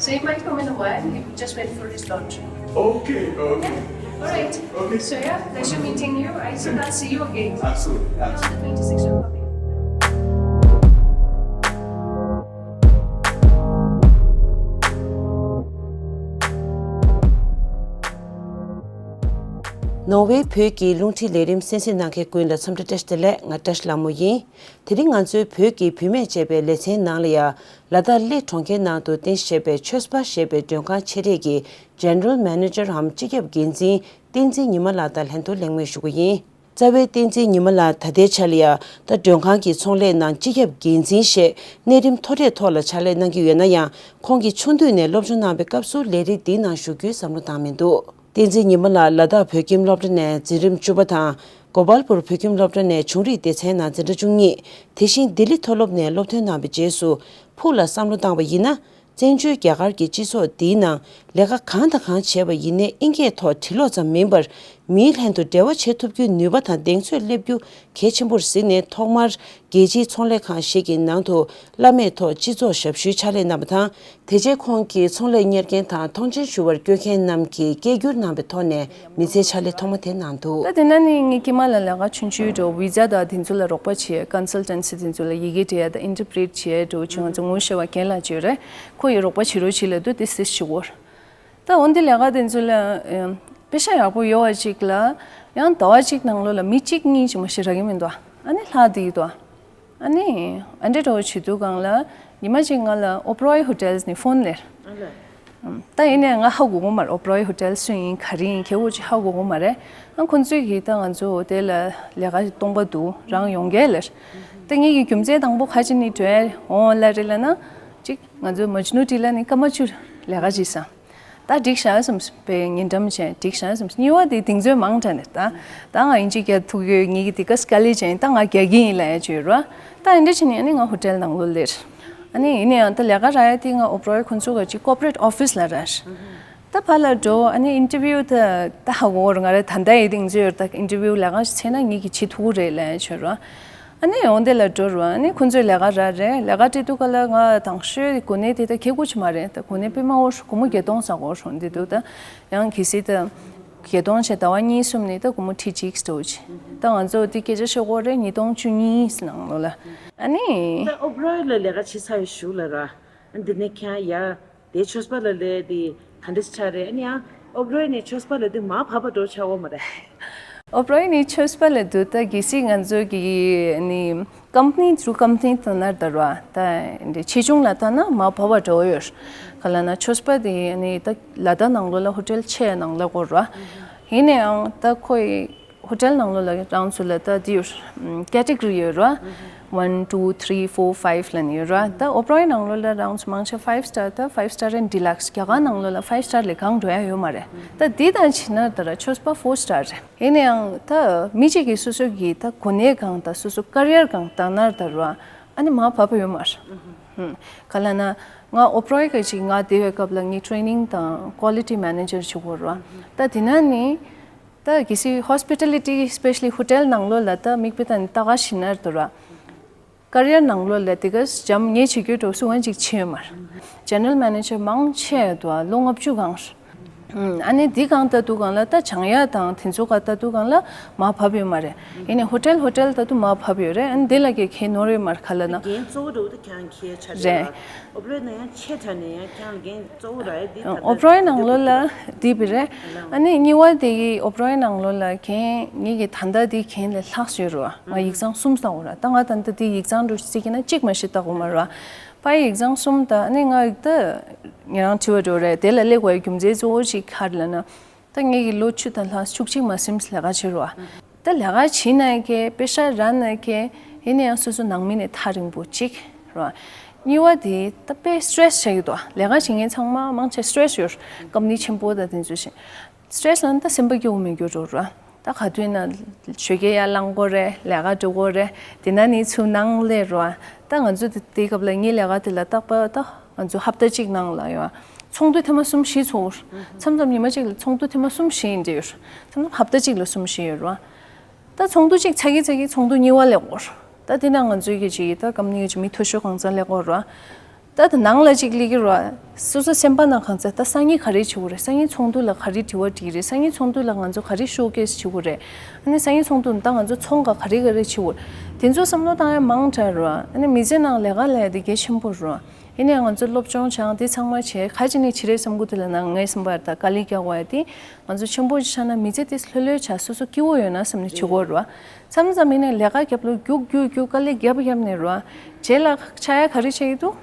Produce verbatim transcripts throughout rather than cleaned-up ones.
So he might come in a while. He just went for his laundry. Okay, okay. All right. Okay. So yeah, pleasure meeting you. I think I'll see you again. Absolutely, absolutely. On the twenty-sixth of February. ནོར་ཝེ་བོད་ཀྱི་རླུང་འཕྲིན་ལས་རིམ་གསན་གཟིགས་གནང་མཁན་ཀུན་ལ་འཚམས་འདྲི་བཀྲ་ཤིས་བདེ་ལེགས། ང་བཀྲ་ཤིས་ལྷ་མོ་ཡིན། དེ་རིང་ང་ཚོའི་བོད་ཀྱི་བུད་མེད་ཅེས་པའི་ལེ་ཚན་ནང་ལ་ཡང་། ལ་དྭགས་གླེ་གྲོང་ཁྱེར་ནང་དུ་རྟེན་གཞི་བྱས་པའི་ཆོས་པ་ཞེས་པའི་མགྲོན་ཁང་ཆེ་གྲས་ཀྱི་General Manager་འམ་སྤྱི་ཁྱབ་འགན་འཛིན་བསྟན་འཛིན་ཉི་མ་ལགས་དང་ལྷན་དུ་གླེང་མོལ་ཞུ་གི་ཡིན། རྩ་བའི་བསྟན་འཛིན་ཉི་མ་ལགས་ད་ལྟའི་ཆ་ལ་ཡང་ད་མགྲོན་ཁང་གི་ཚོང་ལས་ནང་སྤྱི་ཁྱབ་འགན་འཛིན་ཞེས་གནས་རིམ་མཐོ་གྲས་ཐོག་ལ་ཕྱག་ལས་གནང་གི་ཡོད་ན་ཡང་། ཁོང་གིས་ཆུང་དུས་ནས་སློབ་སྦྱོང་གནང་བའི་སྐབས་སུ་ལས་རིགས་འདིའི་ནང་ཞུགས་རྒྱུའི་བསམ་བློ་བཏང་མི་འདུག་བསྟན་འཛིན་ཉི་མ་ལགས་ལ་དྭགས་བོད་ཁྱིམ་སློབ་གྲྭ་ནས་འཛིན་རིམ་བཅུ་པ་དང་། གོ་པལ་པུར་བོད་ཁྱིམ་སློབ་གྲྭ་ནས་བྱུང་རིག་སྡེ་ཚན་ནང་འཛིན་གྲྭ་བཅུ་གཉིས། དེ་བཞིན་ལྡི་ལི་མཐོ་སློབ་ནས་སློབ་ཐོན་གནང་བའི་རྗེས་སུ། ཕུགས་ལ་བསམ་བློ་བཏང་བ་ཡིན་ན། བཙན་བྱོལ་རྒྱ་གར་གྱི་སྤྱི་ཚོགས་འདིའི་ནང་ལས་ཀ་གང་དང་གང་བྱས་པ་ཡིན་ནའི་ཨིན་སྐད་ཐོག་བྲིས་ཀློག་ཙམ་མིན་པར། མིའི་ལྷན་དུ་འབྲེལ་བ་བྱེད་ཐུབ་རྒྱུའི་ནུས་པ་དང་གདེང་ཚོད་སླེབས་རྒྱུ་གལ་ཆེན་པོར་གཟིགས་ནས། ཐོག་མར་རྒྱལ་སྤྱིའི་ཚོང་ལས་ཁང་ཞིག་གི་ནང་དུ་བླ་མེད་ཐོག་སྤྱི་ཚོགས་ཞབས་ཞུའི་ཕྱག་ལས་གནང་བ་དང་། དེ་རྗེས་ཁོང་གིས་ཚོང་ལས་གཉེར་མཁན་དང་མཐོང་མཆན་ཞུ་བར་བསྐྱོད་མཁན་རྣམས་ཀྱིས་སྐད་སྒྱུར་གནང་བའི་ཐོག་ནས་མི་ཚེའི་ཕྱག་ལས་ཐོག་མ་དེ་གནང་འདུག་ད་དེ་ན་ནི་ངས་དཀྱིལ་མ་ལ་ལས་ཀ་ཆུང་ཆུང་འགྲོ། བི་ཛ་དང་དེ་ཚོ་ལ་རོགས་པ་བྱེད། ཀོན་སལ་ཊན་སི་དེ་ཚོ་ལ་ཡི་གེ་འབྲི་ཡ་དང་ཨིན་ཊར་པི་རི་ཊི་བྱེད་ཡ་འགྲོ་བྱེད། ང་ཚོ་ངོ་ཤེས་པ་རྒན་ལགས་ཅིག་ཡོད་རེད། ཁོ་ཡི་རོགས་པ་བྱེད་རོགས་བྱེད་ལབ་དུས་དེ་སིས་བྱེད་དགོས། ད་འོན་ཏེ་ལས་ཀ་དེ་ཚོ་ལ་ཨེམ། དཔེ་ཆ་ཡག་པོ་ཡོད་པ་ཅིག་ལ་ཡང་ཟླ་བ་གཅིག་ནང་ལོགས་ལ་མི་གཅིག་གཉིས་ཅིག་མ་གཏོགས་རག་གི་མི་འདུག་ཨ་ནི་ལྷག་བསྡད་ཀྱི་འདུག་ཨ་ནི་ཨ་འདྲ་འདྲ་བོ་བྱེད་དུས་སྒང་ལ་ཉི་མ་གཅིག་ང་ལ་ཨོ་བྷ་རོ་ཡི་ཧོ་ཊེལ་ནས་ཕོན་སླེབས། ཨ་ལས། ཨམ། ད་ཡིན་ནའི་ང་ཧ་གོ་གི་མ་རེད། ཨོ་བྷ་རོ་ཡི་ཧོ་ཊེལ་སུ་ཡིན་ག་རེ་ཡིན་ཁྱེད་འུ་ཅག་ཧ་གོ་གི་མ་རེད། ཨ་ཁོང་ཚོས་ཀྱིས་ད་ང་ཚོ་དེ་ལ་ལས་ཀ་སྟོང་པ་འདུག་རང་ཡོང་གི་ལབ། ད་ངེད་ཀྱི་རྒྱུ་མཚན་དང་པོ་ག་རེ་བྱས་ནས་འགྲོ་ཡ་འོང་ལབ་རེད་ལབ་ན། གཅིག་ང་ཚོ་མཇ་ནུ་ཊི་ལ་ནི་སྐར་མ་བཅུ་ལས་ཀ་བྱས་སོང་། ད་འགྲིག་ཤག་བསམས་པའི་ཉིན་འགྲམ་བྱས་འགྲིག་ཤག་བསམས། གཉིས་པ་དེ་གདེང་ཚོད་མང་དྲགས་ནས་ད་ད་ང་ཨིན་ཇི་རྒྱག་ཐུབ་ཡོད། ངེད་ཀྱི་དེ་ག་སྐད་ལས་བྱས་ད་ང་རྒྱག་གི་ཡིན་ལབ་ཡ་བྱོས་རོགས། ད་ཨེ་འདྲ་བྱས་ནས་ཨ་ནི་ང་ཧོ་ཊེལ་ནང་ལོགས་སླེབས། ཨ་ནི་ཡིན་ན་ཡང་ད་ལས་ཀ་རག་ཡ་དེ་ང་ཨོ་བྷ་རོ་ཡི་ཁོང་ཚོ་ག་ཅིག་ཀོར་པོ་རེ་ཊི་ཨོ་ཕི་སི་ལ་རག་ད་ཕར་ལ་འགྲོ། ཨ་ནི་ཨིན་ཊར་བིའུ་ད་ད་ཧ་གོ་གི་རེད། ང་རང་ད་ལྟ་ཡི་གདེང་ཚོད་ཡོད། ད་ཨིན་ཊར་བིའུ་ལས་ཀ་ཞིག་བྱས་ན་ངེད་ཀྱིས་བྱེད་ཐུབ་ཀྱི་རེད་ལབ་ཡ་བྱོས་རོགས། ཨ་ནི་འོང་དེ་ལ་འགྲོ་རུ། ཨ་ནི་ཁོང་ཚོས་ལས་ཀ་རག་རེད། ལས་ཀ་སྤྲད་དུས་ག་ལ་ང་དང་ཤོས་གོ་གནས་དེ་ད་ཁེ་གུ་ཆི་མ་རེད། ད་གོ་གནས་དཔེ་མང་བོ་སྒོར་མོ་བརྒྱད་སྟོང་ཙམ་འགྲོ་རུ་འདི་འདུག་ད་ཡང་གལ་སྲིད་ད་བརྒྱད་སྟོང་བྱས་ཟླ་བ་གཉིས་གསུམ་ནི་ད་སྒོར་མོ་ཁྲི་གཅིག་འགྲོ་ཅི། ད་ང་ཚོ་འདི་སྐད་ཆ་བཤད་དགོས་རེད། ཉིས་སྟོང་བཅུ་གཉིས་ནང་ལོགས་ལ། ཨ་ནི་ད་ཨོ་བྷ་རོ་ལ་ལས་ཀ་བྱེད་ཚར་བའི་གཞུག་ལ་ར། ཨ་འདི་ནས་ཁྱེད་ཡ། དེ་ཆོས་པ་ལ་ལས་དེ་ག་འདྲ་ཆགས་རེད། ཨ་ནི་ཡང་ཨོ་བྷ་རོ་ནས་ཆོས་པ་ལ་དེ་མར་བབས་པ་འགྲོ་ཆགས་འོ་མ་རེད། ཨོ་བྷ་རོ་ནས་ཆོས་པ་ལ་དུ་ད་གལ་སྲིད་ང་ཚོ་གི་ནི་ཀམ་པ་ནི་ཐུ་རུ་ཀམ་པ་ནི་ད་ན་ད་ར་ད་འདི་ཆེ་ཆུང་ལ་ད་ན་མར་བབས་པ་འགྲོ་ཡོད། ག་ལ་ན་ཆོས་པ་དེ་ནི་ད་ལ་དྭགས་ནང་ལོགས་ལ་ཧོ་ཊེལ་ཆེ་ནང་ལ་གོ་ར། ཡིན་ནའང་ད་ཁོའི་ཧོ་ཊེལ་ནང་ལོགས་ལ་རང་ཚོ་ལ་ད་དེ་ཡོད། ཀེ་ཊི་གོ་རི་ཡོད་ར། ཝན་ཊུ་ཐི་རི་ཕོར་ཕའིབ་ལབ་ནས་ཡོད་ར། ད་ཨོ་བྷ་རོ་ཡི་ནང་ལོགས་ལ་རང་ཚོ་མང་ཆེ་ཕའིབ་སི་ཊར། ད་ཕའིབ་སི་ཊར་ཨེན་ཌི་ལགས་སི། རྒྱ་གར་ནང་ལོགས་ལ་ཕའིབ་སི་ཊར་ལས་གང་འགྲོ་ཡ་ཡོད་མ་རེད། ད་དེ་དང་ཕྱིན་ན་ད་ར་ཆོས་པ་ཕོར་སི་ཊར་རེད། ཡིན་ནའང་ད་མི་གཅིག་གིས་སོ་སོ་གི་ད་གོ་གནས་གང་དང་སོ་སོ་ཀེ་རི་ཡར་གང་བཏང་ན་ད་ར་ཨ་ནི་མར་བབས་པ་ཡོད་མ་རེད། ཧུམ། ག་ལ་ན་ང་ཨོ་བྷ་རོ་ཡི་ག་ཅིག་ང་དེ་བའི་སྐབས་ལ་ངའི་ཊེ་རེ་ནིང་དང་ཀོ་ལི་ཊི་མེ་ནེ་ཇར་བྱེད་དགོས་ར། ད་དེ་ན་ནི། ད་གལ་སྲིད་ཧོ་སི་པི་ཊ་ལི་ཊི་སི་པེ་ཤ་ལི་ཧོ་ཊེལ་ནང་ལོགས་ལ་ད་མིག་དཔེ་བལྟས་ནས་ལྟ་ག་ཕྱིན་ན་ར་དུ་ར། ཀེ་རི་ཡར་ནང་ལོགས་ལ་དེ་ག་འཇམ་ཉེ་བྱེད་རྒྱུ་འགྲོ་སུ་ཝན་ཅིག་ཕྱིན་ཡོད་མ་རེད། ཇེ་ནེ་རལ་མེ་ནེ་ཇར་མང་ཆེ་ཡོད་དོ། ལོ་ལྔ་བཅུ་གང་རེད། ཨ་ནི་འདི་གང་ལྟ་དུས་གང་ལ་ད་སྦྱང་ཡ་དང་དེ་ཚོ་ག་ལྟ་དུས་གང་ལ་མར་བབས་ཡོད་མ་རེད། ཡིན་ནའི་ཧོ་ཊེལ་ཧོ་ཊེལ་ལྟ་དུས་མར་བབས་ཡོད་རེད། ཨ་ནི་འདི་ལ་གི་ཁྱད་ནོར་ཡོད་མ་རེད་ག་ལ་ན། འགན་གཙོ་བོ་འགྲོ་དུས་ཀྱང་ཁྱད་ཆ་རེད། རེད། ཨོ་བྷ་རོ་ནང་ཡང་ཆེ་དྲགས་ནས་ཡང་ཀྱང་འགན་གཙོ་བོ་ར་ཡ་འདི་ད་ལྟ་ཨོ་བྷ་རོ་ཡི་ནང་ལོགས་ལ་འདི་བི་རེད། ཨ་ནི་གཉིས་པ་དེ་གི་ཨོ་བྷ་རོ་ཡི་ནང་ལོགས་ལ་གན་ངེད་ཀྱི་ད་ལྟ་འདི་གན་ལས་ལྷག་ཡོད་རེད་བ། ང་ཡིག་ཚང་གསུམ་བཏང་བ་ར། ད་ང་ད་ལྟ་འདི་ཡིག་ཚང་འགྲོ་རྩིས་ཀྱི་ན་གཅིག་མ་ཞིག་བཏང་བ་མ་རེད་བ། ཕ་ཡི་ཡིག་ཚང་གསུམ་ད་ཨ་ནི་ང་ད་ཉེ་རང་དྲི་བ་འགྲོ་རེད། དེ་ལ་སླེབས་པའི་རྒྱུ་མཚན་གཙོ་བོ་ཞིག་ག་རེ་ལབ་ན། ད་ངེད་ཀྱི་ལོ་བཅུ་དང་ལྷག་བཅུ་གཅིག་མ་ཟིན་ལས་ཀ་བྱེད་རེད་བ། ད་ལས་ཀ་བྱེད་ན་ཁེ་པེ་ཤ་རག་ན་ཁེ་ཡིན་ན་ཡང་སོ་སོ་ནང་མི་ནས་ཐག་རིང་པོ་གཅིག་རེད་བ། གཉིས་པ་དེ་ད་དཔེ་སི་ཊེ་རེ་སི་ཆགས་ཀྱི་འདུག་ལས་ཀ་བྱེད་མཁན་ཚང་མ་མང་ཆེ་སི་ཊེ་རེ་སི་ཡོད། ཀམ་པ་ནི་ཆེན་པོ་དང་དེ་ཚོ་བཞིན། སི་ཊེ་རེ་སི་ལ་ད་སེམས་པ་སྐྱོ་པོ་མི་སྐྱོ་འགྲོ་རེད་བ། ད་ག་དུས་ན་ཞོགས་ཀས་ཡར་ལངས་དགོས་རེད། ལས་ཀ་འགྲོ་དགོས་རེད། དེ་ན་ནི་ཚུར་ནང་སླེབས་རེད་བ། ད་ང་ཚོ་དེ་དེའི་སྐབས་ལ་ངའི་ལས་ཀ་དེ་ལ་རྟག་པར་ད་ང་ཚོ་ཧབ་ཏ་གཅིག་ནང་ལ་ཡོད་བ། ཚོགས་འདུ་ཐེངས་མ་གསུམ་བཞི་ཚོགས། མཚམས་མཚམས་ཉི་མ་གཅིག་ལ་ཚོགས་འདུ་ཐེངས་མ་གསུམ་བཞི་ཡིན་འདྲ་ཡོད། མཚམས་མཚམས་ཧབ་ཏ་གཅིག་ལ་གསུམ་བཞི་ཡོད་རེད་བ། ད་ཚོགས་འདུ་གཅིག་ཚར་གི་ཚར་གི་ཚོགས་འདུ་གཉིས་པ་སླེབས་དགོས་རེད། ད་དེ་ན་ང་ཚོའི་གི་ཅིག་ད་ཀམ་པ་ནི་གི་ཅིག་མི་མཐོ་ཤོས་གང་ཚང་སླེབས་དགོས་རེད་བ། ད་ད་ནང་ལ་ཅིག་སླེབས་ཀྱི་རེད་བ། སོ་སོ་སེམས་པ་ནང་གང་ཚ་ད་སང་ཉིན་ག་རེ་བྱེད་དགོས་རེད། སང་ཉིན་ཚོགས་འདུ་ལ་ག་རེ་དྲི་བ་དྲིས་རེད། སང་ཉིན་ཚོགས་འདུ་ལ་ང་ཚོ་ག་རེ་ཤོ་ཀེ་སི་བྱེད་དགོས་རེད། ཨ་ནི་སང་ཉིན་ཚོགས་འདུ་ད་ང་ཚོ་ཚོང་ག་ག་རེ་ག་རེ་བྱེད་དགོས་རེད། དེ་ཚོ་བསམ་བློ་བཏང་ཡ་མང་དྲགས་རེད་བ། ཨ་ནི་མི་ཚེ་ནང་ལས་ཀ་ལས་ཡ་དེ་གལ་ཆེན་པོ་རེད་བ། ཡིན་ནའང་ང་ཚོ་སློབ་སྦྱོང་སྦྱང་དེ་ཚང་མ་བྱས་ག་ཅི་ནས་བྱེད་རེད་བསམ་གི་འདུག་ལབ་ན། ངའི་བསམ་པར་ད་དཀའ་ལས་རྒྱག་དགོས་ཡ་དེ་ང་ཚོ་ཆེན་པོ་ཆགས་ན་མི་ཚེ་དེ་ལྷོད་ལྷོད་ཆགས། སོ་སོ་སྐྱིད་པོ་ཡོད་ན་བསམ་ནས་བྱེད་དགོས་རེད་བ། མཚམས་མཚམས་ཡིན་ནའི་ལས་ཀ་རྒྱབ་ལོ་རྒྱུག་རྒྱུག་རྒྱུག་དཀའ་ལས་རྒྱབ་རྒྱབ་ནས་རེད་བ། རྗེས་ལ་ཆགས་ཡ་ག་རེ་ཆགས་ཀྱི་འདུག་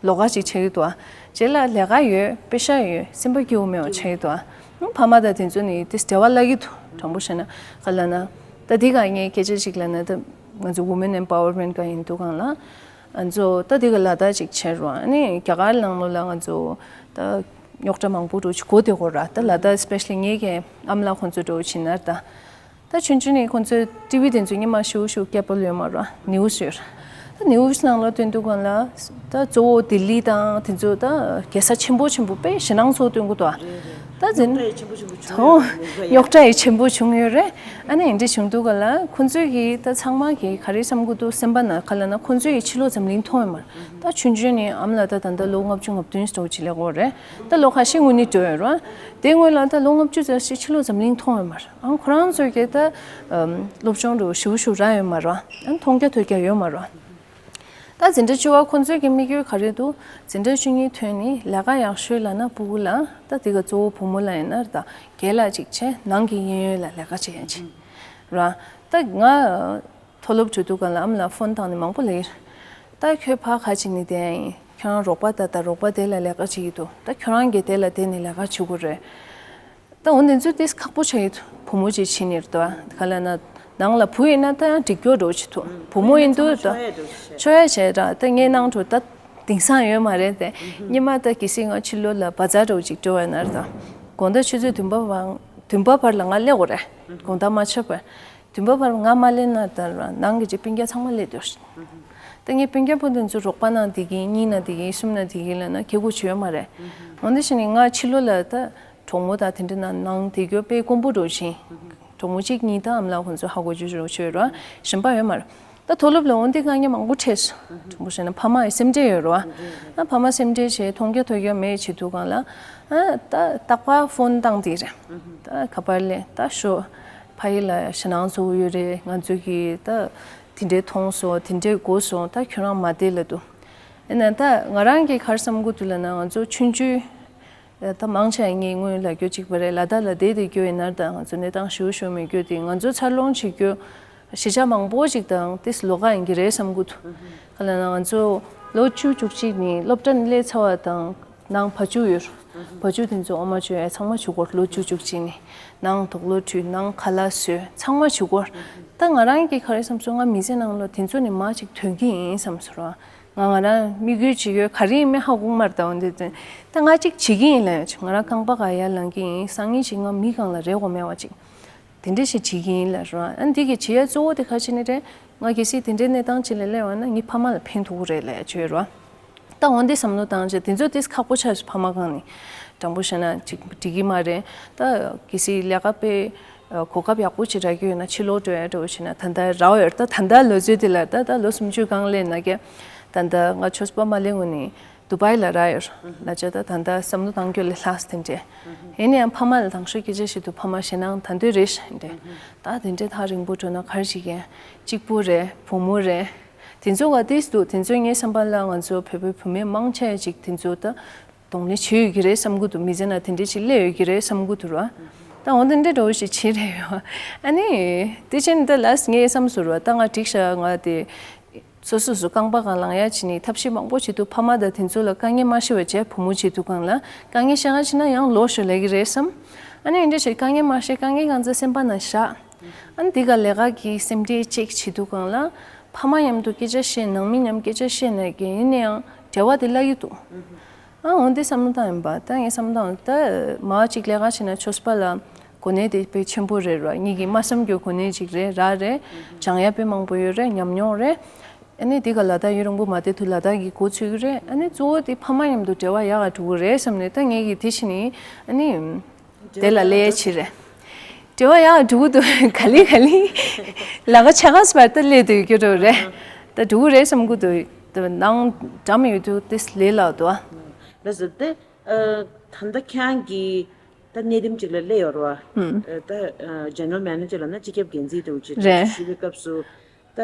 ལོགས་ཀ་ཅིག་ཆགས་ཀྱི་འདུག་ཨ། རྗེས་ལ་ལས་ཀ་ཡོད། པེ་ཤ་ཡོད། སེམས་པ་སྐྱིད་པོ་མེད་པ་ཆགས་ཀྱི་འདུག་ཨ། ཨང་། ཕ་མ་དང་དེ་ཚོ་ནི་དེ་འབྲེལ་བ་བརླག་གི་འདུག་དྲང་པོ་བཤད་ན། ག་ལབ་ན། ད་འདི་ག་ངས་སྐད་ཆ་ཅིག་ལབ་ན། ད་ང་ཚོ་Women Empowerment ག་ཡིན་འདུག་གང་ལ། ང་ཚོ་ད་འདི་ག་ལ་དྭགས་ཅིག་བྱས་རུང་། ཨ་ནི་རྒྱ་གར་ནང་ལོགས་ལ་ང་ཚོ་ད་རྙོག་དྲ་མང་པོ་འདྲ་ཅིག་གོ་བསྡད་ཡོད་རེད། ད་ལ་དྭགས་especially ངེད་ཀྱི་ཨ་མ་ལགས་ཁོང་ཚོ་འདྲ་བྱས་ན། ད་ད་ཆུང་ཆུང་ནས་ཁོང་ཚོས་ཊི་ཝི་དེ་ཚོ་སྔོན་མ་ཞེ་པོ་ཞེ་པོ་ཀེ་བལ་ཡོད་མ་རེད། ནིའུ་སི་ཡོད་རེད། ད་ནིའུ་སི་ནང་ལ་སྟོན་དུས་སྒང་ལ། ད་གཙོ་བོ་ལྡི་ལི་དང་དེ་ཚོ་ད་རྒྱལ་ས་ཆེན་པོ་ཆེན་པོ་དཔེ་ཞེད་སྣང་ཚོར་སྟོན་གྱི་འདུག་ཨ། ད་འཛིན། རྙོག་དྲ་ཡི་ཆེན་པོ་ཆེན་པོ་བྱུང་ཡོད་རེད། རྙོག་དྲ་ཡི་ཆེན་པོ་བྱུང་ཡོད་རེད། ཨ་ནི་འདི་བྱུང་དུས་སྒང་ལ་ཁོང་ཚོས་ཀྱིས་ད་ཚང་མ་གིས་ག་རེ་བསམ་གྱི་འདུག་སེམས་པ་ནང་ག་ལབ་ན། ཁོང་ཚོས་ཀྱིས་ཕྱི་ལོགས་འཛམ་གླིང་མཐོང་ཡོད་མ་རེད། ད་ཆུང་ཆུང་ནས་ཨ་མ་ལགས་ད་ད་ལྟ་ལོ་ལྔ་བཅུ་ང་བདུན་ཙམ་ཅིག་སླེབས་ཡོད་རེད། ད་ལོ་ཁ་ཤས་སྔོན་ནས་འགྲོ་ཡོད་རེད། དེ་སྔོན་ལ་ད་ལོ་ལྔ་བཅུ་ཙམ་ཞིག་ཕྱི་ལོགས་འཛམ་གླིང་མཐོང་ཡོད་མ་རེད། ཨང་། ཁོ་རང་ཚོས་ཀྱིས་ད་ཨམ་སློབ་སྦྱོང་འདྲ་ཞེ་པོ་ཞེ་པོ་རག་ཡོད་མ་རེད། ཨང་། མཐོང་རྒྱ་ཐོས་རྒྱ་ཡོད་མ་རེད། ད་འཛིན་གྲྭ་བཅུ་པ་ཁོང་ཚོའི་གི་དམིགས་ཡུལ་ག་རེ་འདུག་འཛིན་གྲྭ་བཅུ་གཉིས་ཐོན་ནས་ལས་ཀ་ཡག་ཤོས་ལབ་ན་ཕྲུ་གུ་ལ། ད་དེ་ག་གཙོ་བོ་བུ་མོ་ལ་ཡིན་ན་ད་རྒན་ལགས་ཅིག་བྱས། ནང་གི་གཡས་གཡོན་ལ་ལས་ཀ་བྱེད་ཡ་ཅིག་རེད། ད་ང་མཐོ་སློབ་འགྲོ་དུས་སྒང་ལ་ཨ་མ་ལགས་ཕོན་བཏང་ནས་མང་པོ་ལབ་ཀྱི་རེད། ད་ཁྱོད་ཕར་ག་བྱེད་ནས་བསྡད་ཡིན། ཁྱོད་རང་རོགས་པ་ད་ད་རོགས་པ་དེ་ལ་ལས་ཀ་བྱེད་ཀྱི་འདུག་ད་ཁྱོད་རང་གིས་དེ་ལ་བསྡད་ནས་ལས་ཀ་བྱེད་དགོས་རེད། ད་འོ་དེ་ཚོ་དེ་ཁག་པོ་ཆགས་ཡོད། བུ་མོ་ཅིག་བྱས་ནས་རེད་དོ། ག་ལབ་ན། ནང་ལ་བུ་ཡིན་ན་ད་ཡང་འགྲིག་སྐྱོ་འདྲ་བོ་ཅིག་འདུག་བུ་མོ་ཡིན་དུས་ད་ཆོག་ཡ་བྱས་ར། ད་ངའི་ནང་དུ་ད་དེང་སང་ཡོད་མ་རེད་དེ། སྔོན་མ་ད་གལ་སྲིད་ང་ཕྱི་ལོགས་ལ་བ་ཛར་འདྲ་བོ་ཅིག་འགྲོ་བ་ཡིན་ན་རེད་ད། དགོང་དག་ཆུ་ཚོད་བདུན་པ་བར། བདུན་པ་བར་ལ་ང་སླེབས་དགོས་རེད། དགོང་དག་མ་ཆགས་པར། བདུན་པ་བར་ང་མ་སླེབས་ན་ད་ར་ནང་གི་ཅིག་སྤུན་ཀྱག་ཚང་མ་སླེབས་འདུག་ད་ངའི་སྤུན་ཀྱག་ཕྲུ་གུ་དེ་ཚོ་རོགས་པ་གནང་བསྡད་ཀྱིན། གཉིས་གནང་བསྡད་ཀྱིན། གསུམ་གནང་བསྡད་ཀྱིན་ལབ་ན་ཁེ་གུ་ཅིག་ཡོད་མ་རེད། འོ་དེ་བྱས་ནས་ང་ཕྱི་ལོགས་ལ་ད་གྲོགས་མོ་དང་དེ་འདྲ་ནང་ནང་བསྡད་རྒྱུ་དཔེ་དཀོན་པོ་འདྲ་བོ་ཅིག་གྲོགས་མོ་གཅིག་གཉིས་དང་ཨ་མ་ལགས་ཁོང་ཚོ་ཧ་གོ་རྒྱུ་འདྲ་བོ་ཅིག་ཡོད་རེད་བ། གཞན་པ་ཡོད་མ་རེད། ད་མཐོ་སློབ་ལ་འོང་དུས་དཀའ་ངལ་མང་པོ་འཕྲད་སོང་། དྲང་པོ་བཤད་ན་ཕ་མ་ཡི་སེམས་ཁྲལ་ཡོད་རེད་བ། ཨ་ཕ་མ་སེམས་ཁྲལ་བྱས། མཐོང་རྒྱ་ཐོས་རྒྱ་མེད་བྱེད་དུས་སྒང་ལ། ཨ་ད་རྟག་པར་ཕོན་བཏང་བསྡད་རེད། ད་ག་པར་སླེབས། ད་ཤོག་ཕ་ཡུལ་ལ་ཞེད་སྣང་ཚ་པོ་ཡོད་རེད། ང་ཚོ་གིས་ད་དེ་འདྲས་མཐོང་སོང་། དེ་འདྲས་གོ་སོང་། ད་ཁྱོད་རང་མ་བསྡད་ལབ་འདུག་ཡིན་ནའང་ད་ང་རང་གིས་ག་རེ་བསམ་གྱི་འདུག་ལབ་ན། ང་ཚོ་ཆུང་ཆུང་ད་མང་ཆེ་བ་ངས་སྔོན་ལབ་རྒྱུ་གཅིག་པ་རེད། ལ་དྭགས་ལ་བསྡད་བསྡད་རྒྱུ་ཡིན་ན་ད་ང་ཚོ་གནས་སྟངས་ཞེ་པོ་ཞེ་པོ་མེད་རྒྱུ་དེ། ང་ཚོ་འཚར་ལོངས་བྱེད་རྒྱུ་གཞིས་ཆགས་མང་པོ་ཞིག་དང་ཏོག་ཙམ་ལོགས་ཀ་ཡིན་གྱི་རེད་བསམ་གྱི་འདུག་ག་ལབ་ན་ང་ཚོ་ལོ་བཅུ་བཅུ་གཅིག་ནས་སློབ་གྲྭ་ནས་སླེབས་ཚར་བ་དང་། ནང་བ་ཕྱུགས་ཡོད། བ་ཕྱུགས་དེ་ཚོ་འོ་མ་བཅོས་ཡ་ཚང་མ་བྱེད་དགོས། ལོ་བཅུ་བཅུ་གཅིག་ནས་ནང་དུག་ལོག་བཀྲུས། ནང་ཁ་ལག་བཟོས། ཚང་མ་བྱེད་དགོས། ད་ང་རང་གིས་ག་རེ་བསམ་སོང་། ང་མི་ཚེ་ནང་ལ་དེ་ཚོ་ནས་མར་ཅིག་ཐོན་གྱི་ཡིན་བསམ་སོང་ར། ང་ང་རང་དམིགས་ཡུལ་ཅིག་ཡོད། ག་རེ་ཡིན་མིན་ཧ་གོ་གི་མ་རེད། ད་འོན་ཏེ་ད་ང་ཅིག་བྱེད་ཀྱི་ཡིན་ལབ་ཡ་ཅིག་ང་རང་རྐང་པ་སྒང་ཡར་ལངས་ཀྱི་ཡིན། སང་ཉིན་ཅིག་ང་མི་སྒང་ལ་རེ་བ་མེད་པ་ཅིག་དེ་འདྲ་ཞིག་བྱེད་ཀྱི་ཡིན་ལབ་ར། ཨ་འདི་གི་བྱེད་ཡ་གཙོ་བོ་དེ་ག་རེ་བྱས་ནས་རེད། ང་གལ་སྲིད་དེ་འདྲའི་གནས་སྟངས་ཅིག་ལ་སླེབས་པ་ན་ངའི་ཕ་མ་ལ་ཕན་ཐོགས་ཀྱི་རེད་ལབ་ཡ་ཅིག་ཡོད་ར། ད་འོ་འདི་བསམ་བློ་བཏང་བྱས། དེ་ཚོ་ཏོག་ཙམ་ཁག་པོ་ཆགས་སོང་། ཕ་མ་སྒང་ནས་དྲང་པོ་བཤད་ན་ཅིག་འགྲིག་གི་མ་རེད། ད་གལ་སྲིད་ལས་ཀ་དཔེ་གོ་སྐབས་ཡག་པོ་ཅིག་རག་གི་ཡོད་ན་ཕྱི་ལོགས་འགྲོ་ཡ་འདྲ་བོ་བྱས་ན། ད་ལྟ་རག་ཡོད་རེད། ད་ད་ལྟ་ལོ་ཚོད་དེ་ལ་ད་ད་ལོ་སུམ་ཅུ་སྒང་སླེབས་ན་ཀྱེ། ད་ལྟ་ང་ཆོས་པ་མ་སླེབས་སྔོན་ནས་དུ་བྷའི་ལ་རག་ཡོད་རེད། ལ་ཅག་ད་ད་ལྟ་བསམ་བློ་བཏང་རྒྱུ་ལས་ལྷག་དེ་འདྲས། ཡིན་ན་ཡང་ཕ་མ་ལ་དང་ཤོས་སྐད་ཆ་བཤད་དུས་ཕ་མ་ཞེད་སྣང་ད་འདོད་རེད་ཤག་འདྲས། ད་དེ་འདྲས་ཐག་རིང་པོ་འགྲོ་ན་ག་རེ་བྱེད་ཀྱི་ཡིན། གཅིག་པུ་རེད། བུ་མོ་རེད། དེ་ཚོ་ག་ཏིས་འདུག་དེ་ཚོ་ངའི་བསམ་པ་ལ་ང་ཚོ་བོད་པའི་བུད་མེད་མང་ཆེ་ཅིག་དེ་ཚོ་ད་གདོང་ལེན་བྱེད་ཡོད་ཀྱི་རེད་བསམ་གྱི་འདུག་མི་ཚེ་ན་དེ་འདྲས་ཅིག་སླེབས་ཡོད་ཀྱི་རེད་བསམ་གྱི་འདུག་ར། ད་འོ་དེ་འདྲས་འདྲ་བོ་ཞིག་བྱེད་རེད་ཡོད། ཨ་ནི་དེ་ཕྱིན་ད་ལས་ངའི་བསམ་སོང་ར། ད་ང་འགྲིག་ཤག་ང་དེ་སོ་སོ་སོ་རྐང་པ་སྒང་ལངས་ཡ་བྱས་ནས་ཐབས་ཤེས་མང་པོ་བྱེད་དུས་ཕ་མ་དང་དེ་ཚོ་ལ་དཀའ་ངལ་མ་ཤེས་པ་བྱས། བུ་མོ་བྱེད་དུས་སྒང་ལ་དཀའ་ངལ་བཤད་ག་ཕྱིན་ན་ཡང་ལོག་ཤོག་ལབ་ཀྱི་རེད་བསམ། ཨ་ནི་འདི་འདྲ་བྱས་དཀའ་ངལ་མ་བཤད། དཀའ་ངལ་གང་ཚ་སེམས་པ་ན་བཞག་ཨ་ནི་འདི་ག་ལས་ཀ་གི་སེམས་ཁྲལ་ཅིག་བྱེད་དུས་སྒང་ལ་ཕ་མ་མཉམ་དུ་སྐད་ཆ་བཤད། ནང་མི་མཉམ་སྐད་ཆ་བཤད་ན་ཀྱེ་ཡིན་ན་ཡང་འབྲེལ་བ་དེ་བརླག་གི་འདུག་ཨ་འོ་འདི་བསམ་བློ་བཏང་ཡིན་པ། ད་ངས་བསམ་བློ་བཏང་། ད་མ་གཅིག་ལས་ཀ་བྱས་ན་ཆོས་པ་ལ་གོ་གནས་དེ་དཔེ་ཆེན་པོ་རེད་ར། ངེད་ཀྱི་མ་བསམ་རྒྱུ་གོ་གནས་ཅིག་རེད་ར། རེད། སྦྱང་ཡ་དཔེ་མང་པོ་ཡོད་རེད། ཉམས་མྱོང་རེད། ཨ་ནི་དེ་ག་ལ་དྭགས་ཡུན་རིང་པོ་མ་བསྡད་དུས་ལ་དྭགས་ཀྱི་གོ་ཚོད་ཀྱི་རེད། ཨ་ནི་གཙོ་བོ་དེ་ཕ་མ་མཉམ་དུ་འབྲེལ་བ་ཡག་ག་འགྲོ་གི་རེད་བསམ་ནས། ད་ངེད་ཀྱི་དེ་བྱས་ནས་ཨ་ནི་དེ་ལ་སླེབས་ཡ་ཅིག་རེད། འབྲེལ་བ་ཡག་ག་འགྲོ་གི་འདུག་ག་ལེ་ག་ལེ་ལས་ཀ་ཆ་ག་སྤར་ད་སླེབས་སྡོད་རྒྱུ་འདྲ་བོ་རེད། ད་འགྲོ་གི་རེད་བསམ་གྱི་འདུག་དེ་ནང་འགྲམ་ཡོད་དུས་དེ་ལས་སླ་འདུག་ཨ། ལགས་སོ། དེ་ཨ་ད་ལྟ་ཁྱེད་རང་གིས་ད་གནས་རིམ་ཅིག་ལ་སླེབས་ཡོད་རེད་བ། ཨ་ད་ཨ་General Manager ལབ་ན་སྤྱི་ཁྱབ་འགན་འཛིན་འདྲ་བོ་ཅིག་རེད། ཞུ་བའི་སྐབས་སུ་ད།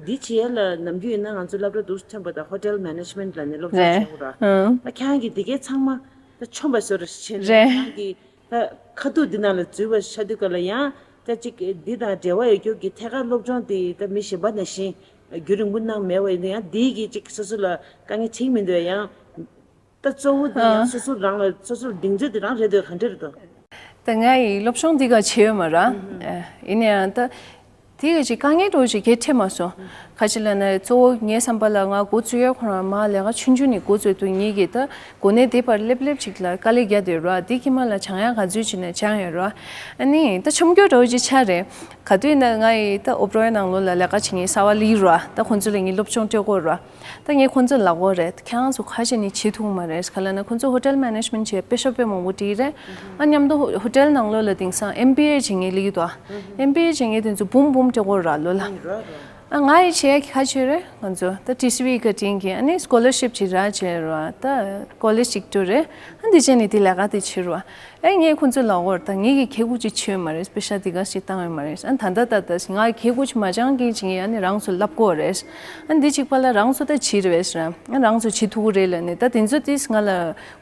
འདི་བྱེད་ཡ་ལ་ནམ་རྒྱུན་ཡིན་ན་ང་ཚོ་སློབ་གྲྭ་འདུག་ཐོན་པ་དང་Hotel Management ལ་ནས་སློབ་སྦྱོང་རེད། བྱེད་དགོས་ར། ཨང་། ད་ཁྱེད་རང་གིས་འདི་གའི་ཚང་མ་ད་མཆོད་པ་བཟོ་ར་བྱས་ནས། རེད། ཁྱེད་རང་གིས་ད་ཁ་ཐུག་འདི་ནང་ལ་འཛུལ་བ་ཤ་དུས་ག་ལ་ཡང་ད་ཅིག་འདི་དང་འབྲེལ་བ་ཡོད་རྒྱུ་གི་ཐད་ཀར་སློབ་སྦྱོང་དེ་ད་མི་གཞན་པ་ནང་བཞིན་རྒྱུན་རིང་པོ་གནང་མེད་པ་ཡིན་ན་ཡང་འདི་གི་ཅིག་སོ་སོ་ལ་དཀའ་ངལ་འཕྲད་མི་འདུག་ཡང་། ད་གཙོ་བོ་འདི་ཡང་ཨ་སོ་སོ་རང་ལ་སོ་སོར་གདེང་ཚོད་འདི་རང་རེད་འདོད་ག་འདྲ་རེད་དོ། ད་ང་ཡི་སློབ་སྦྱོང་འདི་ག་བྱས་ཡོད་མ་ར། ཨ་ཡིན་ན་ཡང་ད་དེ་ག་ཅིག་དཀའ་ངལ་འདྲ་བོ་ཅིག་གལ་འཕྲད་མ་སོང་། ག་ཅི་ལབ་ན་གཙོ་བོ་ངའི་བསམ་པ་ལ་ང་འགོ་བཙུགས་ཡ་ཁོ་རང་མ་ལས་ཀ་ཆུང་ཆུང་ནས་འགོ་བཙུགས་དུས་ངེད་ཀྱི་ད་གོ་གནས་དེ་བར་སླེབས་སླེབས་ཅིག་ལ་དཀའ་ལས་རྒྱག་བསྡད་ཡོད་ར། དེ་ཁྱི་མ་ལ་སྦྱང་ཡ་ག་ཚོད་ཅིག་ནས་སྦྱང་ཡོད་ར། ཨ་ནི་ད་འཆམ་སྐྱོར་འདྲ་བོ་ཅིག་ཆགས་རེད། ག་དུས་ན་ང་ཡི་ད་ཨོ་པ་རོའི་ནང་ལོགས་ལ་ལས་ཀ་བྱེད་མཁན་གསར་པ་སླེབས་ཡོད་ར། ད་ཁོང་ཚོ་ལ་ངས་སློབ་སྦྱོང་སྤྲད་དགོས་ར། ད་ངས་ཁོང་ཚོ་ལབ་དགོས་རེད། ཁྱེད་རང་ཚོ་ཁ་ཤས་ནི་བྱེད་ཐུབ་མ་རེད། ག་ལབ་ན་ཁོང་ཚོ་Hotel Management བྱེད་དཔེ་ཤོག་དཔེ་མང་པོ་བྲིས་རེད། ཨ་མཉམ་དུ་ཧོ་ཧོ་ཊེལ་ནང་ལོགས་ལ་དེང་སང་ཨེམ་བི་ཨེ་བྱེད་མཁན་སླེབས་ཀྱི་འདུག་ཨེམ་བི་ཨེ་བྱེད་མཁན་དེ་ཚོ་འབུམ་འབུམ་སྤྲད་དགོས་ར་ལོ་ལ། ཨ་ང་ཡི་བྱེད་ཡ་གི་ཁ་ཆོད་རེད། ང་ཚོ་ད་ཊི་སི་ཝི་བཀའ་དྲིན་གྱིས་ཨ་ནི་སི་ཀོ་ལར་ཤིབ་ཅིག་རག་བྱས་ར། ད་ཀོ་ལེཇ་ཅིག་འགྲོ་རེད། ཨ་འདི་བྱས་ནས་དེ་ལས་ཀ་དེ་བྱེད་ར། ཨེ་ངས་ཁོང་ཚོ་ལབ་དགོས་རེད། ད་ངེད་ཀྱིས་ཁེ་གུ་ཅིག་བྱས་ཡོད་མ་རེད། པེ་ཤ་དེ་ག་ཞིག་བཏང་ཡོད་མ་རེད། ཨ་ད་ད་ད་ད་ང་ཁེ་གུ་ཅིག་མ་བཅངས་མཁན་ཅིག་ཡིན། ཨ་ནི་རང་ཚོ་ལབ་དགོས་རེད། ཨ་འདི་གཅིག་པ་ལ་རང་ཚོ་ད་བྱེད་རེད་ཟེར། ཨ་རང་ཚོ་བྱེད་ཐུབ་ཀྱི་རེད་ལབ་ནས། ད་དེ་ཚོ་དེས་ང་ལ་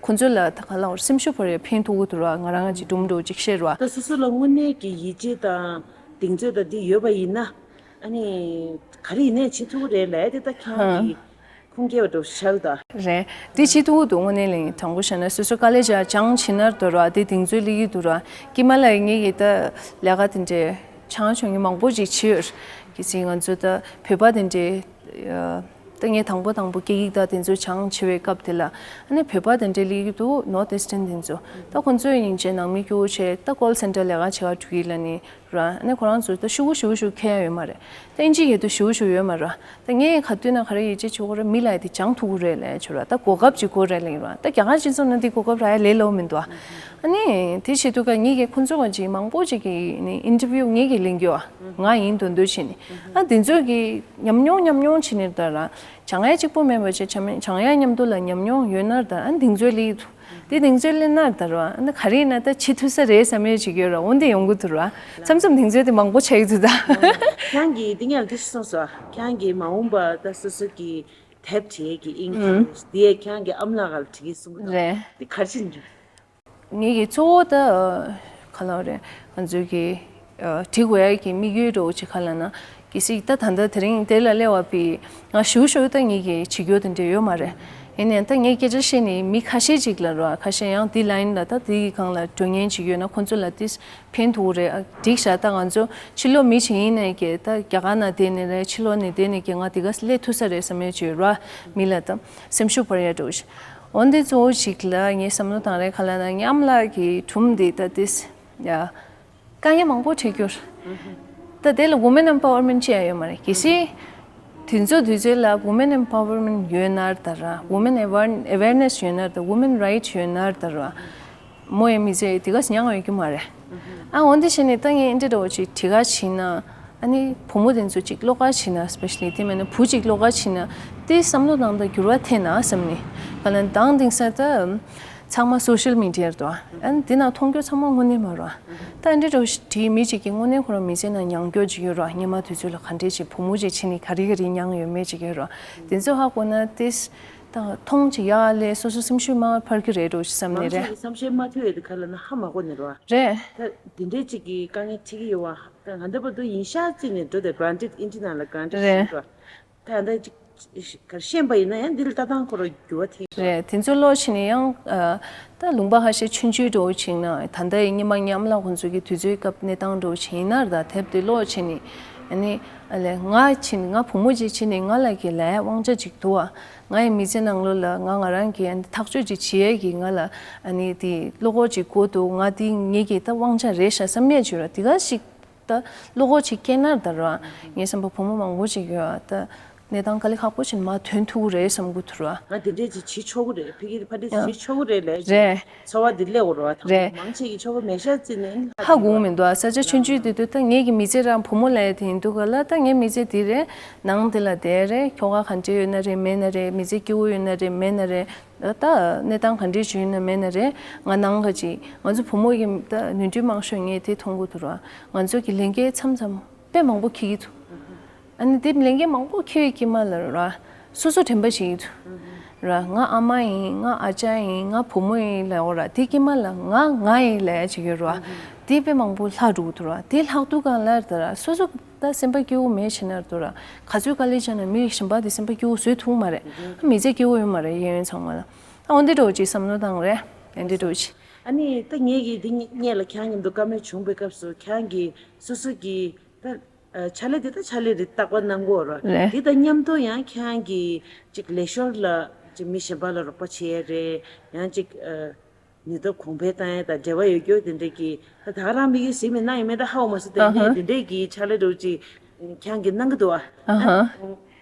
ཁོང་ཚོ་ལ་ད་ག་ལབ་དགོས་རེད། སེམས་ཤུགས་བོར་ཡ་ཕན་ཐོགས་ཀྱི་འདུག་ར། ང་རང་ཅིག་སྒྲུང་འདྲ་བོ་ཅིག་བཤད་ར། ད་སོ་སོ་ལ་དངོས་གནས་ཀྱི་ཡིད་ཆེས་དང་གདེང་ཚོད་དང་འདི་ཡོད་པ་ཡིན་ན། ཨ་ནི་ག་རེ་ཡིན་ནའི་བྱེད་ཐུབ་ཀྱི་རེད་ལབ་ཡ་དེ་ད་ཁྱེད་རང་གི་ཁུངས་སྐྱེལ་བ་འདྲ་བོ་ཞིག་ད། རེད། འདི་བྱེད་ཐུབ་ཀྱི་འདུག་དངོས་གནས་ལ་ཡིན། དྲང་པོ་བཤད་ན་སོ་སོ་དཀའ་ལས་བྱ་སྦྱང་བྱེད་ན་འདུག་ར། དེ་གདེང་ཚོད་སླེབས་ཀྱི་འདུག་ར། དཀྱིལ་མ་ལ་ངེད་ཀྱིས་ད་ལས་ཀ་དེ་འདྲའི་ཆང་ཆུང་ངེད་མང་པོ་ཅིག་བྱེད་ཡོད། གལ་སྲིད་ང་ཚོ་ད་བོད་པ་དེ་འདྲའི་ད་ངས་དང་པོ་དང་པོ་སྐད་ཡིག་དང་དེ་ཚོ་སྦྱང་བྱེད་པའི་སྐབས་དེ་ལ། ཨ་ནི་བོད་པ་དེ་འདྲའི་སླེབས་ཀྱི་འདུག North Eastern དེ་ཚོ། ད་ཁོང་ཚོས་ཡིན་ཆེད་ནང་མི་སྐྱོ་བོ་བྱས། ད་ཀོལ་སེན་ཊར་ལས་ཀ་བྱེད་ག་འགྲོ་གི་ལབ་ནི་ར། ཨ་ནི་ཁོ་རང་ཚོ་ད་ཤུ་གུ་ཤུ་གུ་ཤུ་གུ་ཁེལ་ཡ་ཡོད་མ་རེད། ད་ཨིན་ཇི་ཡོད་དུ་ཞུ་ཞུ་ཡོད་མ་ར། ད་ངས་ག་དུས་ན་ག་རེ་ཡིད་ཆེས་བྱེད་དགོས་རེད། མི་ལ་ཡ་དེ་སྦྱང་ཐུབ་ཀྱི་རེད་ལབ་ཡ་བྱེད་ར། ད་གོ་སྐབས་ཅིག་དགོས་རེད་ལབ་ཡིན་ར། ད་རྒྱ་གར་སྤྱི་ཚོགས་ནང་འདི་གོ་སྐབས་རག་ཡ་ལས་སླ་པོ་མི་འདུག་ཨ། ཨ་ནི་དེ་བྱེད་དུས་ཀ་ངེད་ཀྱི་ཁོང་ཚོ་ག་ཅིག་མང་པོ་ཅིག་གི་ནི་ཨིན་ཊར་བིའུ་ངེད་ཀྱིས་ལེན་རྒྱུ་ཨ། ང་ཡིན་དོན་དུ་བྱེད་ནི། ཨ་དེ་ཚོ་གི་ཉམས་མྱོང་ཉམས་མྱོང་བྱེད་ནི་ད་ར། སྦྱང་ཡ་གཅིག་པོ་མེད་པ་བྱས། སྦྱང་ཡ་མཉམ་དུ་ལ་ཉམས་མྱོང་ཡོད་ན་ད། ཨ་དེ་ཚོ་ལི་དེ་དེ་ཚོ་ལེན་ན་ད་ར། ཨ་ད་ག་རེ་ཡིན་ན་ད་བྱེད་ཐུབ་ས་རེད་བསམ་ཡ་ཅིག་ཡོད་ར། འོན་ཏེ་ཡོང་གི་འདུག་ར། མཚམས་མཚམས་དེ་ཚོ་དེ་མང་པོ་ཆགས་ཀྱི་འདུག་ད། ཁྱེད་རང་གིས་འདི་ངས་འདི་ཞིག་གསུངས་སོང་། ཁྱེད་རང་གིས་མ་འོངས་པ་ད་སོ་སོ་གི་དེབ་བྲིས་ཀྱི་ཨིན་ཇི་དེ་ཁྱེད་རང་གི་ཨ་མ་ལགས་ལ་བྲིས་ཀྱི་གསུངས་གི་འདུག་རེད། དེ་ག་རེ་བྱེད་འདུག་ངེད་ཀྱི་གཙོ་བོ་ད་ག་ལབ་རེད། ང་ཚོའི་གི་བྲིས་དགོས་ཡ་གི་དམིགས་ཡུལ་འདྲ་བོ་ཅིག་ག་ལབ་ན། གལ་སྲིད་ད་ད་ལྟ་དེ་རིང་དེ་ལ་སླེབས་པ་བི་ང་ཞུ་ཞུ་ད་ངེད་ཀྱི་བྱེད་རྒྱུ་དེ་འདྲ་ཡོད་མ་རེད། ཡིན་ནའི་ད་ངས་སྐད་ཆ་བཤད་ནས་མི་ཁ་ཤས་ཅིག་ལ་ར། ཁ་ཤས་ཡང་དེ་ལ་ཡིན་ལ་ད་དེ་གི་སྒང་ལ་འགྲོ་མཁན་ཅིག་ཡོད་ན་ཁོང་ཚོ་ལ་དེ་ཕན་ཐོགས་རེད། ཨ་འགྲིག་ཤག་ད་ང་ཚོ་ཕྱི་ལོགས་མི་ཅིག་ཡིན་ནའི་གི་ད་རྒྱ་གར་ནང་བསྡད་ནས་རེད། ཕྱི་ལོགས་ནས་བསྡད་ནས་གི་ང་དེ་ག་སླེབས་ཐུབ་ས་རེད་བསམ་ཡ་ཅིག་ཡོད་ར། མི་ལ་ད་སེམས་ཤུགས་འཕར་ཡ་འདྲ་བོ་ཞིག་འོན་ཏེ་གཙོ་བོ་ཞིག་ལ་ངས་བསམ་བློ་བཏང་རེད། ག་ལབ་ན་ངའི་ཨ་མ་ལགས་ཀྱི་སྒྲུང་འདི་ད་ཏིས་ཡ་དཀའ་ངལ་མང་པོ་འཕྲད་རྒྱུར། ད་དེ་ལ་Women Empowerment ཅི་ཡང་ཡོད་མ་རེད། གལ་སྲིད་དུས་ཚོད་དུས་ཚོད་ལ་Women Empowerment ཡོད་ན་ད་ར། Women Aware- Awareness ཡོད་ན་ད། Women Right ཡོད་ན་ད་ར། མོ་ཡི་མི་ཚེ་དེ་ག་མྱངས་ཡོད་རྒྱུ་མ་རེད། ཨ་འོན་ཏེ་བྱས་ནས་ད་ངས་འདི་འདྲ་བོ་ཅིག་བྲིས་ཀ་བྱིན་ན། ཨ་ནི་བུ་མོ་དེ་ཚོ་ཅིག་བློ་དཀར་བྱིན་ན། Especially དེ་མིན་ན་བུ་ཅིག་བློ་དཀར་བྱིན་ན་དེ་བསམ་བློ་བཏང་སྟངས་འགྱུར་བ་ཐེབས་ན་བསམ་ནས། ག་ལབ་ན་དང་དེང་སང་ད་ཚང་མ་social media རེད་དོ། ཨ་ནི་དེ་ནང་མཐོང་རྒྱུ་ཚང་མ་དངོས་གནས་མ་རེད། ད་འདི་འདྲ་བོ་ཞིག་བྲིས་མི་ཅིག་གིས་དངོས་གནས་ཁོ་རང་མི་ཚེ་ནང་མྱངས་རྒྱུ་ཅིག་ཡོད་རེད། སྔོན་མ་དུས་ཚོད་ལ་ག་འདྲས་ཅིག་བུ་མོ་ཅིག་ཕྱིན་ནས་ག་རེ་ག་རེ་མྱངས་ཡོད་མེད་ཅིག་ཡོད་རེད། དེ་ཚོ་ཧ་གོ་ན་དེ་ད་མཐོང་ཅིག་ཡག་ལས་སོ་སོ་སེམས་ཤུགས་མར་འཕར་གྱི་རེད་འགྲོ་བསམ་ནས་རེད། ང་ཚོས་བསམ་ཤེས་མ་ཐུབ་ཡོད་དེ་ག་ལབ་ན་ཧ་མ་གོ་ནས་རེད་བ། རེད། ད་འདི་འདྲའི་ཅིག་གི་དཀའ་ངལ་འཕྲད་ཀྱི་ཡོད་བ། ད་ང་འདི་བར་དུ་ཡིན་ཤག་ཅིག་ནས་འགྲོ་དེ་granted ཨིན་ཇི་ནང་ལ་granted རེད། ཟིན་འགྲོ། ད་ད་ཅིག་ག་རེ་ཤེས་པ་ཡིན་ན་ཡང་འདི་ལ་ལྟ་སྟངས་ཁོ་རང་འགྱུར་བ་ཐེབས་རེད། དེ་ཚོ་ལོག་ཕྱིན་ནས་ཡང་ད་ལུང་པ་ཁ་ཤས་ཆུང་ཆུང་འགྲོ་ཕྱིན་ན་ད་ལྟ་ཡི་སྔོན་མ་ངའི་ཨ་མ་ལགས་ཁོང་ཚོ་གི་དུས་ཚོད་སྐབས་གནས་སྟངས་འགྲོ་ཕྱིན་ཡིན་ན་ད་དེབ་དེ་ཀློག་ཕྱིན་ནས་ཨ་ནི་ཨ་ལས་ང་ཕྱིན་ང་བུ་མོ་ཅིག་ཕྱིན་ནས་ང་ལ་གི་ལས་དབང་ཆ་ཅིག་འདུག་ཨ། ང་ཡི་མི་ཚེ་ནང་ལོགས་ལ་ང་ང་རང་གི་ཨ་ནི་ཐག་གཅོད་ཅིག་བྱེད་ཡས་ཀྱི་ང་ལ་ཨ་ནི་དེ་བློ་ཁོག་ཅིག་དགོས་འདུག་ང་དེ་ངེད་ཀྱི་ད་དབང་ཆ་རེད་ཤག་བསམ་ཡས་ཅིག་ཡོད་ར། དེ་ག་ཞིག་ད་བློ་ཁོག་ཅིག་སྐྱེས་ན་ད་ར་ངའི་བསམ་པ་བུ་མོ་མང་པོ་ཅིག་ཡོད་ཨ། ད་ གནས་སྟངས་དཀའ་ལས་ཁག་པོ་ཞིག་མར་ཐོན་ཐུབ་ཀྱི་རེད་བསམ་གྱི་འདུག་ར། ང་དེ་འདྲས་ཅིག་བྱེད་ཆོག་གི་རེད། ཕ་གི་ཕ་འདྲས་ཅིག་ཡང་བྱེད་ཆོག་གི་རེད་ལས། རེད། ཚོར་བ་འདི་སླེབས་ཡོད་རེད་བ། ད་རེད། མང་ཆེ་གི་ཆོག་གི་མེད་ཤག་ཅིག་ནས་ཧ་གོ་གི་མི་འདུག་ཨ། ས་ཆ་ཆུང་ཆུང་དེ་དུས་ད་ངེད་ཀྱི་མི་ཚེ་རང་བུ་མོ་ལ་ཡ་དེ་ཡིན་འདུག་ག་ལ། ད་ངའི་མི་ཚེ་འདི་རེད། ནང་དེ་ལ་བསྡད་རེད། ཁྱོ་ག་ག་འདྲས་ཡོད་ན་རེད་མེད་ན་རེད། མི་ཚེ་སྐྱིད་པོ་ཡོད་ན་རེད་མེད་ན་རེད། ད་གནས་སྟངས་ག་འདྲས་ཅིག་ཡོད་ན་མེད་ན་རེད། ང་ནང་ག་ཅིག་ང་ཚོ་བུ་མོ་གི་ད་ནུས་འདྲིས་མང་ཤོས་ངས་དེ་མཐོང་གི་འདུག་ར། ང་ཚོ་གི་ལས་འགན་མཚམས་མཚམས་དཔེ་མང་པོ་འཁྱེར་གྱི་འདུག་ཨ་ནི་དེ་ལས་འགན་མང་པོ་འཁྱེར་བའི་དཀྱིལ་མ་ལ་ར། སོ་སོ་དྲན་པ་ཞིག་ཡིན་འདུག་ར། ང་ཨ་མ་ཡིན། ང་ཨ་ཅག་ཡིན། ང་བུ་མོ་ཡིན་ལབ་ཡོད་ར། དེ་དཀྱིལ་མ་ལ་ང་ང་ཡིན་ལབ་ཡ་ཅིག་ཡོད་ར། དེ་དཔེ་མང་པོ་ལྷག་འགྲོ་གི་འདུག་ར། དེ་ལྷག་དུས་གང་ལ་ད་ར་སོ་སོ་ད་སེམས་པ་སྐྱིད་པོ་མེད་བྱས་ན་འདུག་ར། ག་ཚོད་དཀའ་ལས་བྱས་ན་མི་གཞན་པ་དེ་སེམས་པ་སྐྱིད་པོ་བཟོས་ཐུབ་མ་རེད། ཨ་མི་ཚེ་སྐྱིད་པོ་ཡོད་མ་རེད། གཡས་གཡོན་ཚང་མ་ལ། ཨ་འོ་འདི་འདྲ་བོ་ཅིག་བསམ་བློ་བཏང་རེད། ཨ་འདི་འདྲ་བོ་ཅིག་ཨ་ནི་ད་ངེད་ཀྱིས་འདི་སྔོན་ལ་ཁྱེད་རང་མཉམ་དུ་བཀའ་མོལ་བྱུང་བའི་སྐབས་སུ་ཁྱེད་རང་གིས་སོ་སོ་གི་ད་ཨ་ཕྱག་ལས་དེ་ད་ཕྱག་ལས་རེད། རྟག་པར་གནང་གི་ཡོད་རེད། རེད། དེ་དང་མཉམ་དུ་ཡང་ཁྱེད་རང་གིས་ཅིག་ལས་ཞོར་ལ་ཅིག་མི་གཞན་པ་ལ་རོགས་པ་བྱེད་ཡས་རེད། ཡང་ཅིག་ཨ་ནུས་སྟོབས་གོང་འཕེལ་བཏང་ཡས་དང་འབྲེལ་བ་ཡོད་རྒྱུ་དེ་འདྲ་གི་ད་ད་ག་རང་དམིགས་ཡུལ་གཟིགས་མི་གནང་ཡོད་མེད་ད་ཧ་གོ་མ་སོང་། དེ་ནས་ཨ་ཧ་དེ་འདྲས་ཀྱི་ཕྱག་ལས་འདྲ་བོ་ཅིག་ཁྱེད་རང་གིས་གནང་གི་འདུག་ཨ། ཨ་ཧ།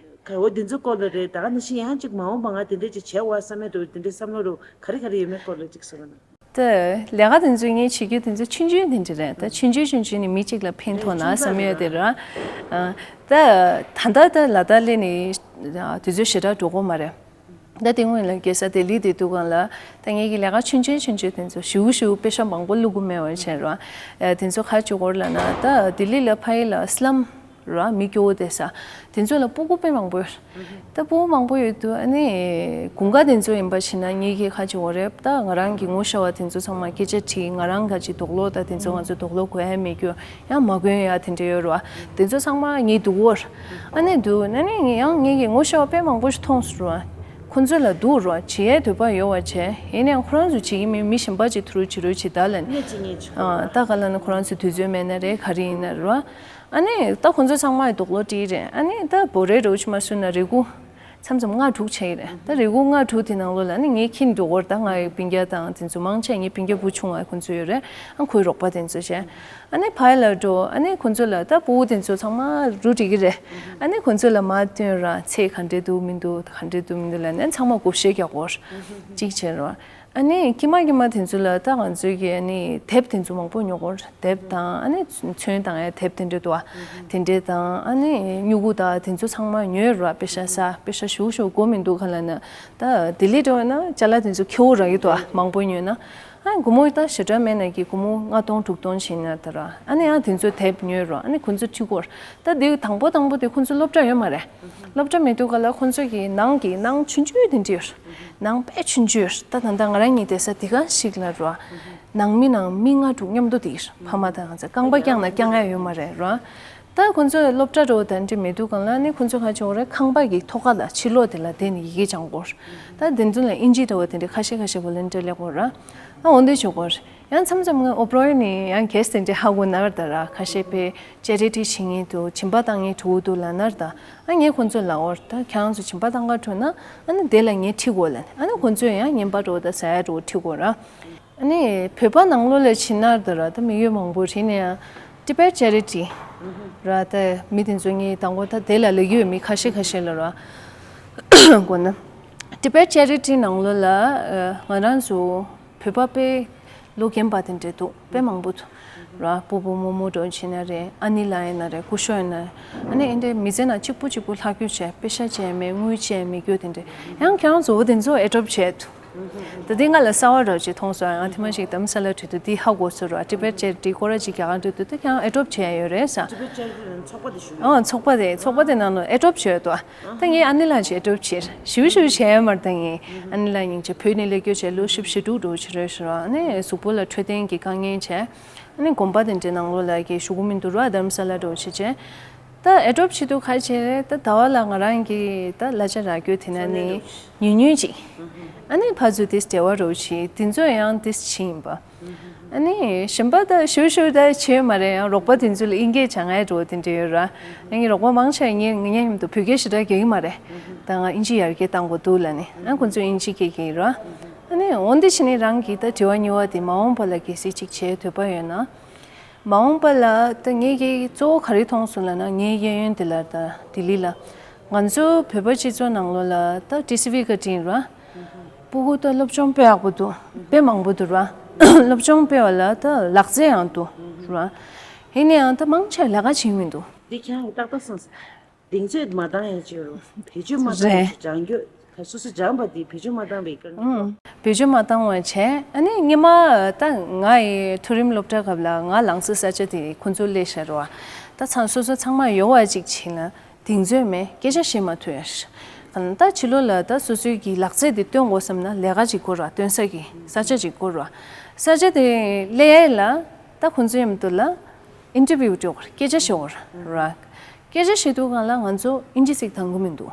ག་འོ་འདི་ཚོ་སྐོར་ལ་རེད། ད་ག་ནང་བཞིན་ཡང་ཅིག་མ་འོངས་པ་ང་དེ་འདྲས་ཅིག་བྱེད་དགོས་བསམ་ཡས་འདྲ་བོ་དེ་འདྲས་བསམ་བློ་འདྲ་བོ་ག་རེ་ག་རེ་ཡོད་མེད་སྐོར་ལ་ཅིག་གསུང་རོགས་གནང་། ད་ལས་ཀ་དེ་ཚོ་ངས་བྱེད་རྒྱུ་དེ་ཚོ་ཆུང་ཆུང་དེ་འདྲ་རེད། ད་ཆུང་ཆུང་ཆུང་ཆུང་ནས་མི་གཅིག་ལ་ཕན་ཐོགས་ན་བསམ་ཡས་དེ་རེད། ཨ་ད་ད་ལྟ་ད་ལ་དྭགས་སླེབས་ནས་དུས་ཚོད་ཞེ་དྲག་འགྲོ་གི་མ་རེད། ད་དེ་སྔོན་ལ་རྒྱལ་ས་ལྡི་ལི་དེ་དུས་སྒང་ལ་ད་ངེད་ཀྱི་ལས་ཀ་ཆུང་ཆུང་ཆུང་ཆུང་དེ་ཚོ་ཞེ་པོ་ཞེ་པོ་པེ་ཤ་མང་པོ་བླུག་གི་མེད་པ་བྱས་རེད། ཨ་དེ་ཚོ་ག་རེ་བྱེད་ཀྱི་ཡོད་རེད་ལབ་ན། ད་ལྡི་ལི་ལ་ཕ་གི་ལ་སི་ལམ་ར་མི་སྐྱོ་བོ་བསྡད་ས་དེ་ཚོ་ལ་སྤུ་གུ་དཔེ་མང་པོ་ཡོད། ད་སྤུ་གུ་མང་པོ་ཡོད་དུས་ཨ་ནི་དགུན་ཁ་དེ་ཚོ་ཡིན་པ་བྱས་ན་ངེད་ཀྱིས་ག་རེ་བྱེད་ཀྱི་ཡོད་རེད། ད་ང་རང་གི་ངོ་ཤེས་པ་དེ་ཚོ་ཚང་མ་སྐད་ཆ་དྲིས། ང་རང་ག་ཅིག་དུག་ལོག་ད་དེ་ཚོ་ང་ཚོ་དུག་ལོག་གོན་ཡ་མེད་རྒྱུ། ཡང་མ་གོན་ཡ་དེ་འདྲ་ཡོད་རེད་བ། དེ་ཚོ་ཚང་མ་ངས་ལྡུག་གོ། ཨ་ནི་ལྡུག་ཨ་ནི་ཡང་ངེད་ཀྱི་ངོ་ཤེས་པ་དཔེ་མང་པོ་ཞིག་མཐོང་སོང་རེད་བ། ཁོ་ཚོ་ལ་ལྡུག་རེད་བ། བྱེད་ཡའི་འདོད་པ་ཡོད་པ་བྱས། ཡིན་ནའང་ཁོ་རང་ཚོ་བྱེད་ཀྱི་མེད། མི་གཞན་པ་ཅིག་ཐུག་རོགས་བྱེད་རོགས་བྱེད་ད་ལབ་ནས། ཨ་ད་ག་ལབ་ན་ཁོ་རང་ཚོ་དུས་ཚོད་མེད་ན་རེད། ག་རེ་ཡིན་ན་རེད་བ། ཨ་ནི་ད་ཁོ་ཚོ་ཚང་མ་ཡི་དུག་ལོག་སྤྲད་རེད། ཨ་ནི་ད་བོ་རེ་རོགས་བྱེད་མ་སོང་ན་རེ་སྒུག་མཚམས་མཚམས་ལྔ་དྲུག་བྱས་ཡི་རེད། ད་རེ་སྒུག་ལྔ་དྲུག་དེ་ནང་ལོགས་ལ་ནི་ངས་ཁྱེར་འགྲོ་གོ་རེད། ད་ང་ཡི་སྤུན་ཀྱག་དང་དེ་ཚོ་མང་ཆེ་ངའི་སྤུན་ཀྱག་བུ་ཆུང་བ་ཁོ་ཚོ་ཡོད་རེད། ཨ་ཁོའི་རོགས་པ་དེ་ཚོ་བྱས། ཨ་ནི་ཕ་གི་ལ་འགྲོ། ཨ་ནི་ཁོ་ཚོ་ལ་ད་སྤུ་གུ་དེ་ཚོ་ཚང་མ་རུ་འགྲིག་གི་རེད། ཨ་ནི་ཁོ་ཚོ་ལ་མར་སྟོན་ར། ཚད་ག་འདྲས་འདུག་མི་འདུག་ག་འདྲས་འདུག་མི་འདུག་ལབ་ནས་ཚང་མ་བགོ་བཤའ་རྒྱག་གོ་རེད། གཅིག་བྱས་ར། ཨ་ནི་དཀྱིལ་མ་དཀྱིལ་མ་དེ་ཚོ་ལ་ད་ང་ཚོའི་གི་ཨ་ནི་དེབ་དེ་ཚོ་མང་པོ་ཉོ་གོ་རེད། དེབ་དང་ཨ་ནི་ཚོན་བཏང་ཡ་དེབ་དེ་འདྲས་འདུག་བ། དེ་འདྲས་དང་ཨ་ནི་སྨྱུ་གུ་དང་དེ་ཚོ་ཚང་མ་ཉོས་ར། པེ་ཤ་ས་པེ་ཤ་ཞུ་ཞུ་དགོས་མི་འདུག་ག་ལབ་ན། ད་ལྡི་ལི་འགྲོ་ན་ཅ་ལག་དེ་ཚོ་ཁེ་པོ་རག་གི་འདུག་བ། མང་པོ་ཉོས་ན། ཨ་སྒོར་མོ་ད་ཞེ་དྲག་མེད་ན་གི་སྒོར་མོ་ལྔ་སྟོང་དྲུག་སྟོང་བྱིན་ན་ད་ར། ཨ་ནི་ཨ་དེ་ཚོ་དེབ་ཉོས་ར། ཨ་ནི་ཁོ་ཚོ་ཁྲིད་གོ་ར། ད་དེ་དང་པོ་དང་པོ་དེ་ཁོ་ཚོ་སློབ་གྲྭ་ཡོད་མ་རེད། སློབ་གྲྭ་མེད་དུས་ག་ལ་ཁོ་ཚོ་གི་ནང་གི་ནང་ཆུང་ཆུང་དེ་འདྲ་ཡོད་ར། ནང་དཔེ་ཆུང་ཆུང་ཡོད་ར། ད་ད་ལྟ་ང་རང་གཉིས་བསྡད་ས་དེ་ག་ཞིག་ལ་ར། ནང་མི་ནང་མི་ལྔ་དྲུག་མཉམ་དུ་བསྡད་ཡོད་ར། ཕ་མ་དང་ང་ཚོ་རྐང་པ་བརྐྱངས་ན་བརྐྱང་ཡ་ཡོད་མ་རེད་ར། ད་ཁོ་ཚོ་སློབ་གྲྭ་འདྲ་བོ་དེ་འདྲ་མེད་དུས་གང་ལ་ནི་ཁོ་ཚོ་ག་རེ་བྱེད་ཀྱི་ཡོད་རེད། ཁང་པ་གི་ཐོག་ཁ་ལ་ཕྱི་ལོགས་དེ་ལ་བསྡད་ནས་ཡི་གེ་སྦྱང་གི་ཡོད་རེད། ད་དེ་ཚོ་ལ་ཨིན་ཇི་འདྲ་བོ་དེ་འདྲ་ཁ་ཤས་ཁ་ཤས་བོ་ལན་འདྲ་སླེབས་ཀྱི་ཡོད་རེད། ཨ་འོ་འདི་བྱེད་ཀྱི་ཡོད་རེད། ཡང་མཚམས་མཚམས་ང་ཨོ་པ་རོ་ཡ་ནས་ཡང་གེ་སི་དེ་འདྲ་ཧ་གོ་ན་ར། ད་ར་ཁ་ཤས་པས་ཅེ་རི་ཊི་བྱེད་མཁན་འདུག་སྦྱིན་པ་བཏང་མཁན་འདུག་ལབ་ན་ར། ད་ཨ་ངས་ཁོ་ཚོ་ལ་འོ་ད་ཁྱེད་རང་ཚོ་སྦྱིན་པ་བཏང་ག་འགྲོ་ན་ཨ་ནི་དེ་ལ་ངས་ཁྲིད་དགོས་ལབ་ནས། ཨ་ནི་ཁོ་ཚོས་ཡང་རྔན་པ་འདྲ་བོ་ད་ཟ་ཡ་འདྲ་བོ་ཁྲིད་དགོས་ར། ཨ་ནི་བོད་པ་ནང་ལོགས་ལ་ཕྱིན་ན་ད་ར་ད་མི་ཡོད་མང་པོ་རེད། ནས་ཡང་ཊི་བེཊ་ཅེ་རི་ཊི་ར། ད་མི་དེ་ཚོ་ངས་དང་པོ་ད་དེ་ལ་ལས་ཡོད་མི་ཁ་ཤས་ཁ་ཤས་ལ་ར་གོ་ན། ཊི་བེཊ་ཅེ་རི་ཊི་ནང་ལོགས་ལ་ཨ་ང་རང་ཚོ་བོད་པ་དཔེ་ལོ་རྒན་པ་དེ་འདྲ་འདུག་དཔེ་མང་པོ་འདུག་ར། སྤོ་བོ་རྨོ་མོ་འདྲ་བྱས་ན་རེད། ཨ་ནེ་ལགས་ཡིན་ན་རེད། སྐུ་ཞབས་ཡིན་ན་རེད། ཨ་ནི་ཨེ་འདྲའི་མི་ཚེ་ནང་གཅིག་པུ་གཅིག་པུ་ལྷག་རྒྱུ་བྱས། པེ་ཤ་བྱས་མེད། དངུལ་བྱས་མེད་རྒྱུ་དེ་འདྲ། ཡང་ཁྱེད་རང་ཚོ་བོ་དེ་ཚོ་ཨེ་ཌོབ་བྱས་འདུག་ད་དེ་ང་ལ་གསར་པ་འདྲ་ཅིག་མཐོང་སོང་། ང་ཐེངས་མ་ཞིག་དྷ་རམ་ས་ལ་འགྲོ་དུས་དེ་ཧ་གོ་སོང་ར། ཊི་བེཊ་ཅེ་རི་ཊི་སྐོར་ར་ཅིག་རྒྱ་གར་འགྲོ་དུས་དེ་ཁྱེད་རང་ཨེ་ཌོབ་བྱས་ཡོད་རེད་ས། ཊི་བེཊ་ཅེ་རི་ཊི་ཚོགས་པ་དེ་ཞུ། ཨོ་ཚོགས་པ་དེ་ཚོགས་པ་དེ་ནང་ལ་ཨེ་ཌོབ་བྱས་འདུག་ད་ངས་ཨ་ནེ་ལགས་ཅིག་ཨེ་ཌོབ་བྱས། ཞུ་ཞུ་བྱས་མར་ད་ངས་ཨ་ནེ་ལགས་སྙིང་རྗེ། བོད་ནས་སླེབས་རྒྱུ་བྱས་ལོ་བཞི་བཅུ་དྲུག་འགྲོ་ཕྱིར་རེད་ཞུ་ར། ཨ་ནི་གཟུགས་པོ་ལ་འཕྲོད་བསྟེན་གྱི་དཀའ་ངལ་བྱས། ཨ་ནི་དགོན་པ་དེ་འདྲའི་ནང་ལོགས་ལ་གི་བཞུགས་གི་མི་འདུག་ར། དྷ་རམ་ས་ལ་འདྲ་བོ་བྱས་བྱས། ད་ཨེ་ཌོབ་བྱེད་དུས་ག་རེ་བྱས་རེད། ད་ཟླ་བ་ལ་ང་རང་གི་ད་གླ་ཆ་རག་རྒྱུ་དེ་ན་ནི་ཉུང་ཉུང་ཅིག་ཨ་ནི་ཕར་ཚུར་དེ་འབྲེལ་བ་འདྲ་བོ་བྱས། དེ་ཚོ་ཡང་དེ་བྱས་ཡིན་པ། ཨ་ནི་གཞན་པ་ད་ཞུ་ཞུ་ད་བྱས་མ་རེད། ཡང་རོགས་པ་དེ་ཚོ་ལ་དབྱིན་སྐད་སྦྱང་ཡ་འདྲ་བོ་དེ་འདྲ་ཡོད་ར། ཨ་ནི་རོགས་པ་མང་ཆེ་ངའི་ངའི་མཉམ་དུ་བོད་སྐད་ཞེ་དྲག་རྒྱག་གི་མ་རེད། ད་ང་དབྱིན་ཇི་ཡར་རྒྱས་བཏང་དགོས་འདུག་ལབ་ནས། ཨ་ཁོ་ཚོས་དབྱིན་ཇི་སྐད་རྒྱག་གི་ཡོད་ར། ཨ་ནི་འོ་འདི་བྱས་ནས་རང་གི་ད་དྲི་བ་གཉིས་པ་དེ་མ་འོངས་པ་ལ་གལ་སྲིད་ཅིག་བྱེད་འདོད་པ་ཡོད་ན། མ་འོངས་པ་ལ་ད་ངེད་ཀྱིས་གཙོ་བོ་ག་རེ་མཐོང་སོང་ལབ་ན། ངའི་གཡས་གཡོན་དེ་ལ་ད་ལྡི་ལི་ལ་ ང་ཚོ་བོད་པ་སྤྱི་ཚོགས་ནང་ལོགས་ལ་ད་ཊི་སི་ཝི་བཀའ་དྲིན་ར། སྤུ་གུ་ད་སློབ་སྦྱོང་དཔེ་ཡག་པོ་འདུག་དཔེ་མང་པོ་འདུག་ར། སློབ་སྦྱོང་སྤེལ་བ་ལ་ད་ལག་རྩལ་ཡང་འདུག་ར། ཡིན་ན་ཡང་ད་མང་ཆེ་ལས་ཀ་བྱེད་མི་འདུག་འདི་ཁྱེད་རང་གིས་ཏག་ཏག་གསུངས་སོང་། གདེང་ཚོད་མ་བཏང་ཡང་བྱེད་རུང་བེད་སྤྱོད་མ་བཏང་རེད། ཡང་སྦྱང་རྒྱུ་ད་སོ་སོ་སྦྱངས་པ་འདི་བེད་སྤྱོད་མ་བཏང་བའི་དཀའ་ངལ། ཨང་། བེད་སྤྱོད་མ་བཏང་བ་བྱས། ཨ་ནི་སྔོན་མ་ད་ང་ཡི་མཐོ་རིམ་སློབ་གྲྭ་སྐབས་ལ་ང་ལངས་ས་ས་ཆ་དེ་ཁོང་ཚོ་སླེབས་ཤར་བ། ད་ཚང་སོ་སོ་ཚང་མ་ཡོད་པ་ཅིག་བྱས་ན་གདེང་ཚོད་མེད། སྐད་ཆ་བཤད་མ་ཐུབ་ཡ་ཤ། ད་ཕྱི་ལོགས་ལ་ད་སོ་སོའི་གི་ལག་རྩལ་དེ་སྟོན་དགོས་བསམ་ན་ལས་ཀ་ཅིག་དགོས་ར། སྟོན་ས་གི་ས་ཆ་ཅིག་དགོས་ར། ས་ཆ་དེ་སླེབས་ཡ་ལ་ད་ཁོང་ཚོའི་མཉམ་དུ་ལ་ཨིན་ཊར་བིའུ་འགྲོ་དགོས་ར། སྐད་ཆ་བཤད་དགོས་ར། སྐད་ཆ་བཤད་དུས་སྒང་ལ་ང་ཚོ་ཨིན་ཇི་ཚིག་འདང་གི་མི་འདུག་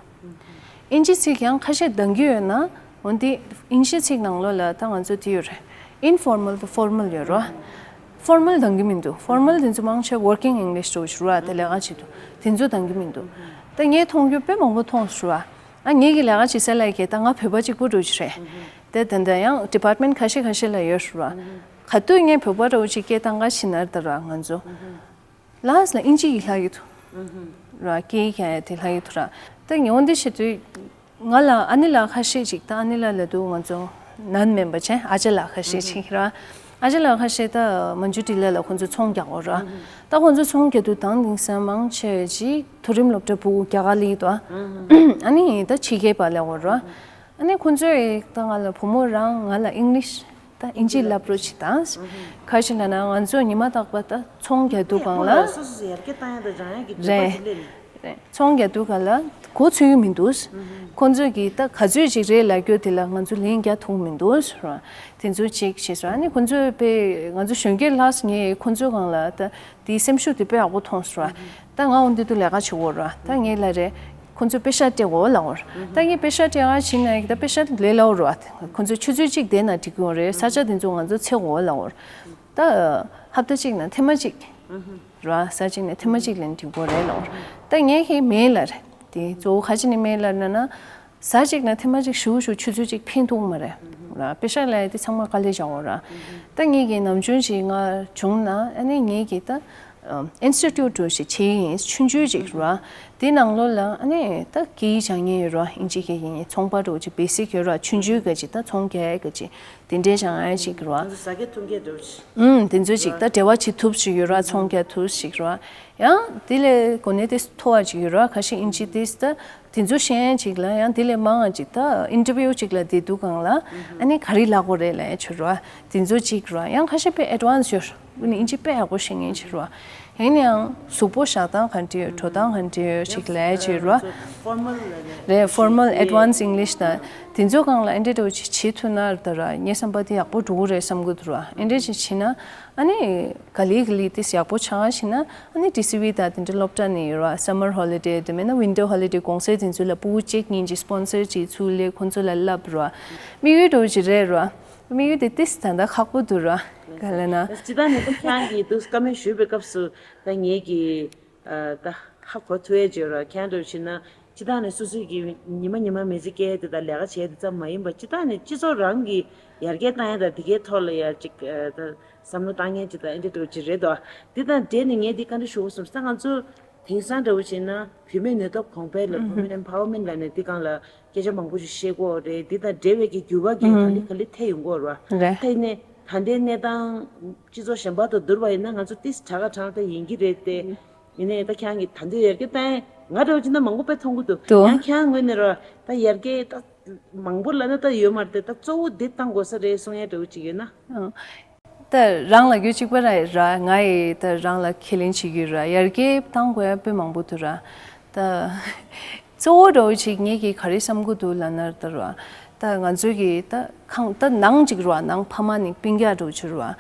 ཨིན་ཇི་ཚིག་ཡང་ཁ་ཤས་འདང་གི་ཡོད་ན། འོན་ཏེ་ཨིན་ཇི་ཚིག་ནང་ལོགས་ལ་ད་ང་ཚོ་དེ་ཡོད་རེད། ཨིན་ཕོར་མལ་དང་ཕོར་མལ་ཡོད་རེད། ཕོར་མལ་འདང་གི་མི་འདུག་ཕོར་མལ་དེ་ཚོ་མང་ཆེ་ཝོར་ཀིང་ཨིང་ལིཤ་འདྲ་བོ་ཞིག་རེད་བ། དེ་ལས་ཀ་བྱེད་དུས་དེ་ཚོ་འདང་གི་མི་འདུག་ད་ངས་མཐོང་རྒྱུ་དཔེ་མང་པོ་མཐོང་སོང་ར། ཨ་ངེད་ཀྱི་ལས་ཀ་བྱེད་ས་ལ་གི་ད་ང་བོད་པ་གཅིག་པུ་འདྲ་བོ་ཞིག་རེད། དེ་དེ་འདྲ་ཡང་ཌི་པཱར་ཊི་མེན་ཊི་ཁ་ཤས་ཁ་ཤས་ལ་ཡོད་སོང་ར། ག་དུས་ངས་བོད་པ་འདྲ་བོ་ཞིག་སྐད་བཏང་ག་ཕྱིན་ན་ད་ར་ང་ཚོ། ལ་སི་ལ་ཨིན་ཇི་ཡིས་ལྷག་གི་འདུག་ར། སྐད་ཡིག་ཀྱང་དེ་ལྷག་གི་འདུག་ར། ད་ངས་འོན་ཏེ་བཤད་དུས་ང་ལ་ཨ་ནེ་ལགས་ཁ་ཤས་ཅིག་ད་ཨ་ནེ་ལགས་ལབ་དུས་ང་ཚོ་ནན་མིན་པ་བྱས་ཨ་ཅག་ལགས་ཁ་ཤས་ཅིག་ར། ཨ་ཅག་ལགས་ཁ་ཤས་ད་མན་ཇུ་ཊི་ལ་ལ་ཁོང་ཚོ་ཚོང་རྒྱག་གོ་ར། ད་ཁོང་ཚོ་ཚོང་རྒྱག་དུས་དང་དེང་སང་མང་ཆེ་ཅིག་མཐོ་རིམ་སློབ་གྲྭ་ཕྲུ་གུ་རྒྱ་གར་ལ་ཡོད་དོ། ཨ་ནི་ད་ཕྱི་རྒྱལ་པ་ལ་གོ་ར། ཨ་ནི་ཁོང་ཚོས་ད་ང་ལ་བུ་མོ་རང་ང་ལ་ཨིང་ལིཤ་ད་ཨིན་ཇི་བསླབ་རོགས་བྱེད་དང་། ག་ཞིག་ལབ་ན་ང་ཚོ་ཉི་མ་རྟག་པ་ད་ཚོང་རྒྱག་དུས་སྒང་ལ། སོ་སོ་སོ་ཡར་རྒྱས་བཏང་ཡ་དང་སྦྱང་ཡ་གི་འདོད་པ་ཅིག་སླེབས་ནས། རེད། ཚོང་རྒྱག་དུས་སྒང་ལ་གོ་ཚོད་ཀྱི་མི་འདུག་ཁོང་ཚོས་ཀྱིས་ད་ག་ཚོད་ཅིག་རེད་ལབ་རྒྱུ་དེ་ལ་ང་ཚོ་ལན་རྒྱག་ཐུབ་མི་འདུག་ར། དེ་ཚོ་ཅིག་བྱས་སོང་། ཨ་ནི་ཁོང་ཚོས་དཔེ་ང་ཚོ་གཞོན་སྐྱེས་ལགས་ངས་ཁོང་ཚོའི་སྒང་ལ་ད་དེའི་སེམས་ཤུགས་དེ་དཔེ་ཡག་པོ་མཐོང་སོང་ར། ད་ང་འོ་འདི་དུ་ལས་ཀ་བྱེད་དགོས་ར། ད་ངས་ལབ་རེད། ཁོང་ཚོས་པེ་ཤག་སྤྲད་དགོས་ལབ་འོ་ར། ད་ངས་པེ་ཤག་སྤྲད་ག་ཕྱིན་ན་ད་པེ་ཤག་ལས་སླ་བོ་ར། ཁོང་ཚོས་ཆུ་ཚོད་གཅིག་བསྡད་ན་འགྲིག་གི་ཡོད་རེད། ས་ཆ་དེ་ཚོ་ང་ཚོ་འཚོལ་དགོས་ལབ་འོ་ར། ད་ཧབ་ཏ་གཅིག་ན་ཐེངས་མ་གཅིག་ར། ས་གཅིག་ན་ཐེངས་མ་གཅིག་ལས་འགྲིག་གི་རེད་ལབ་འོ་ར། ད་ངས་ཁྱེད་མེད་ལབ་རེད། དེ་གཙོ་བོ་ག་ཅི་ནས་མེད་ལབ་ན་ན། ཟ་ཅིག་ན་ཐེངས་མ་ཅིག་ཞུ་ཞུ་ཆུ་ཚོད་ཅིག་ཕན་ཐོགས་མ་རེད། ར་པེ་ཤག་ལ་དེ་ཚང་མ་དཀའ་ལས་བྱ་འོ་ར། ད་ངེད་ཀྱི་ནམ་རྒྱུན་ཞིག་ང་བྱུང་ན་ཨ་ནི་ངེད་ཀྱི་ད་ཨིན་སི་ཊི་ཊུ་ཊི་འདྲ་ཞིག་བྱེད་ཡིན་ཆུང་ཆུང་ཅིག་ར། དེ་ནང་ལོགས་ལ་ཨ་ནི་ད་སྐད་ཡིག་སྦྱང་མཁན་ཡོད་ར། ཨིན་ཇི་སྐད་ཡིན་ཚོང་པ་འདྲ་ཅིག་བེ་སིག་ཡོད་ར། ཆུང་ཆུང་ག་ཅིག་ད་ཚོང་རྒྱག་ག་ཅིག་དེ་འདྲའི་སྦྱང་ཡ་ཅིག་ར། ང་ཚོ་ཟ་མཁན་འཐུང་མཁན་འདྲ་ཅིག་ཨུམ་དེ་ཚོ་ཅིག་ད་འབྲེལ་བ་བྱེད་ཐུབ་ཅིག་ཡོད་ར། ཚོང་རྒྱག་ཐུབ་ཅིག་ར། ཡང་དེ་ལས་གོ་གནས་དེ་མཐོ་བ་ཅིག་ཡོད་ར། ཁ་ཤས་ཨིན་ཇི་དེ་ད་དེ་ཚོ་ཤེས་ཡ་ཅིག་ལ་ཡང་དེ་ལས་མང་བ་ཅིག་ད་ཨིན་ཊར་བིའུ་ཅིག་ལ་བསྡད་དུས་སྒང་ལ་ཨ་ནི་ག་རེ་ལབ་དགོས་རེད་ལབ་ཡ་ཅིག་ར། དེ་ཚོ་ཅིག་ར། ཡང་ཁ་ཤས་དཔེ་ཨེཌ་ཝན་སི་ཡོད་ར། ཨ་ནི་ཨིན་ཇི་དཔེ་ཡག་པོ་ཤེས་མཁན་ཅིག་ར། ཡིན་ན་ཡང་གཟུགས་པོ་བཞག་སྟངས་ག་འདྲ་ཡོད། འགྲོ་སྟངས་ག་འདྲ་ཡོད་ཅིག་ལབ་ཡ་ཅིག་ར། ཕོར་མལ་ལ་ནི་རེད། ཕོར་མལ་ཨེཌ་ཝན་སི་ཨིང་ལིཤ་དང་དེ་ཚོའི་སྒང་ལ་ཨེ་འདྲ་འདྲ་བོ་ཅིག་བྱེད་ཐུབ་ན་ད་ར་ངའི་བསམ་པ་དེ་ཡག་པོ་འགྲོ་གི་རེད་བསམ་གི་འདུག་ར། ཨེ་འདྲ་ཅིག་བྱེད་ན་ཨ་ནི་ག་ལེ་ག་ལེ་དེ་ཡག་པོ་ཆགས་ཕྱིན་ན་ཨ་ནི་ཊི་སི་ཝི་དང་དེ་འདྲ་སློབ་གྲྭ་ནས་ཡོད་ར། སམ་མར་ཧོ་ལི་ཌེ་དེ་མིན་ན་ཝིན་ཌོ་ཧོ་ལི་ཌེ་གུང་སེང་དེ་ཚོ་ལ་སྤུ་གུ་གཅིག་གཉིས་ཅིག་སི་པོན་སར་ཅིག་ཚུར་སླེབས་ཁོང་ཚོ་ལ་བསླབ་ར། དམིགས་ཡུལ་འདྲ་བོ་ཅིག་རེད་ར། དམིགས་ཡུལ་དེ་ཏིས་ད་ལྟ་ཁག་པོ་འདུག་ར། ག་ལབ་ན། སྤྱིར་བཏང་ནས་ད་ཁྱེད་རང་གིས་འདུག་བཀའ་མོལ་ཞུས་པའི་སྐབས་སུ་ད་ངེད་ཀྱིས་ད་ཧ་གོ་ཐུབ་ཡས་བྱས་ར། ཁྱེད་རང་འདྲ་བྱས་ན་སྤྱིར་བཏང་ནས་སོ་སོའི་གི་ཉི་མ་ཉི་མ་མི་ཚེ་སྐྱེལ་ཡས་དེ་དང་ལས་ཀ་བྱེད་ཡས་དེ་ཙམ་མ་ཡིན་པ་སྤྱིར་བཏང་ནས་སྤྱི་ཚོགས་རང་གི་ཡར་རྒྱས་བཏང་ཡས་དང་དེ་གའི་ཐོག་ལ་ཡ་ཅིག་ད་བསམ་བློ་བཏང་མཁན་ཅིག་དང་ཨེ་འདྲ་འདྲ་བོ་ཅིག་རེད་དོ། དེ་དང་འབྲེལ་ནས་ངས་འདི་བཀའ་འདྲི་ཞུ་དགོས་བསམ་སོང་། ང་ཚོ་དེང་སང་འདྲ་བོ་བྱས་ན་བུད་མེད་ནུས་སྟོབས་གོང་འཕེལ་ལ་Women Empowerment ལབ་ནས་འདི་སྒང་ལ་སྐད་ཆ་མང་པོ་ཞིག་བཤད་ཀྱི་ཡོད་རེད། འདི་དང་འབྲེལ་བའི་གི་འགྱུར་བ་གི་ག་ལེ་ག་ལེ་ཐེབས་ཡོང་གི་ཡོད་རེད། རེད། ད་ཡིན་ནའི་ད་ལྟའི་གནས་སྟངས་སྤྱི་ཚོགས་གཞན་པ་དང་བསྡུར་བ་ཡིན་ན་ང་ཚོ་ཏིས་དྲག་ག་དྲག་ད་ཡིན་གྱི་རེད་དེ། ཡིན་ནའི་ད་ཁྱེད་རང་གིས་ད་འདོད་ཡར་རྒྱས་བཏང་ཡས་ང་འདྲ་བོ་ཅིག་ན་མང་པོ་དཔེ་མཐོང་གི་འདུག་འདུག་ཡང་ཁྱེད་རང་ངོས་ནས་ར་ད་ཡར་རྒྱས་ད་མང་པོ་ལབ་ན་ད་ཡོད་མ་རེད་དེ། ད་གཙོ་བོ་འདི་བཏང་དགོས་ས་རེད་གསུང་ཡས་འདྲ་བོ་ཅིག་ཡོད་ན། ཨང་། ད་རང་ལ་རྒྱུ་གཅིག་པ་ར་ར་ང་ཡི་ད་རང་ལ་ཁས་ལེན་བྱེད་ཀྱི་ར། ཡར་རྒྱས་བཏང་དགོས་ཡ་དཔེ་མང་པོ་འདུག་ར། ད་གཙོ་བོ་འདྲ་བོ་ཅིག་ངེད་ཀྱིས་ག་རེ་བསམ་གྱི་འདུག་ལབ་ན་ད་ར། ད་ང་ཚོ་གི་ད་ཁང་ད་ནང་ཅིག་ར་ནང་ཕ་མ་ནི་སྤུན་ཀྱག་འདྲ་བོ་ཅིག་ར།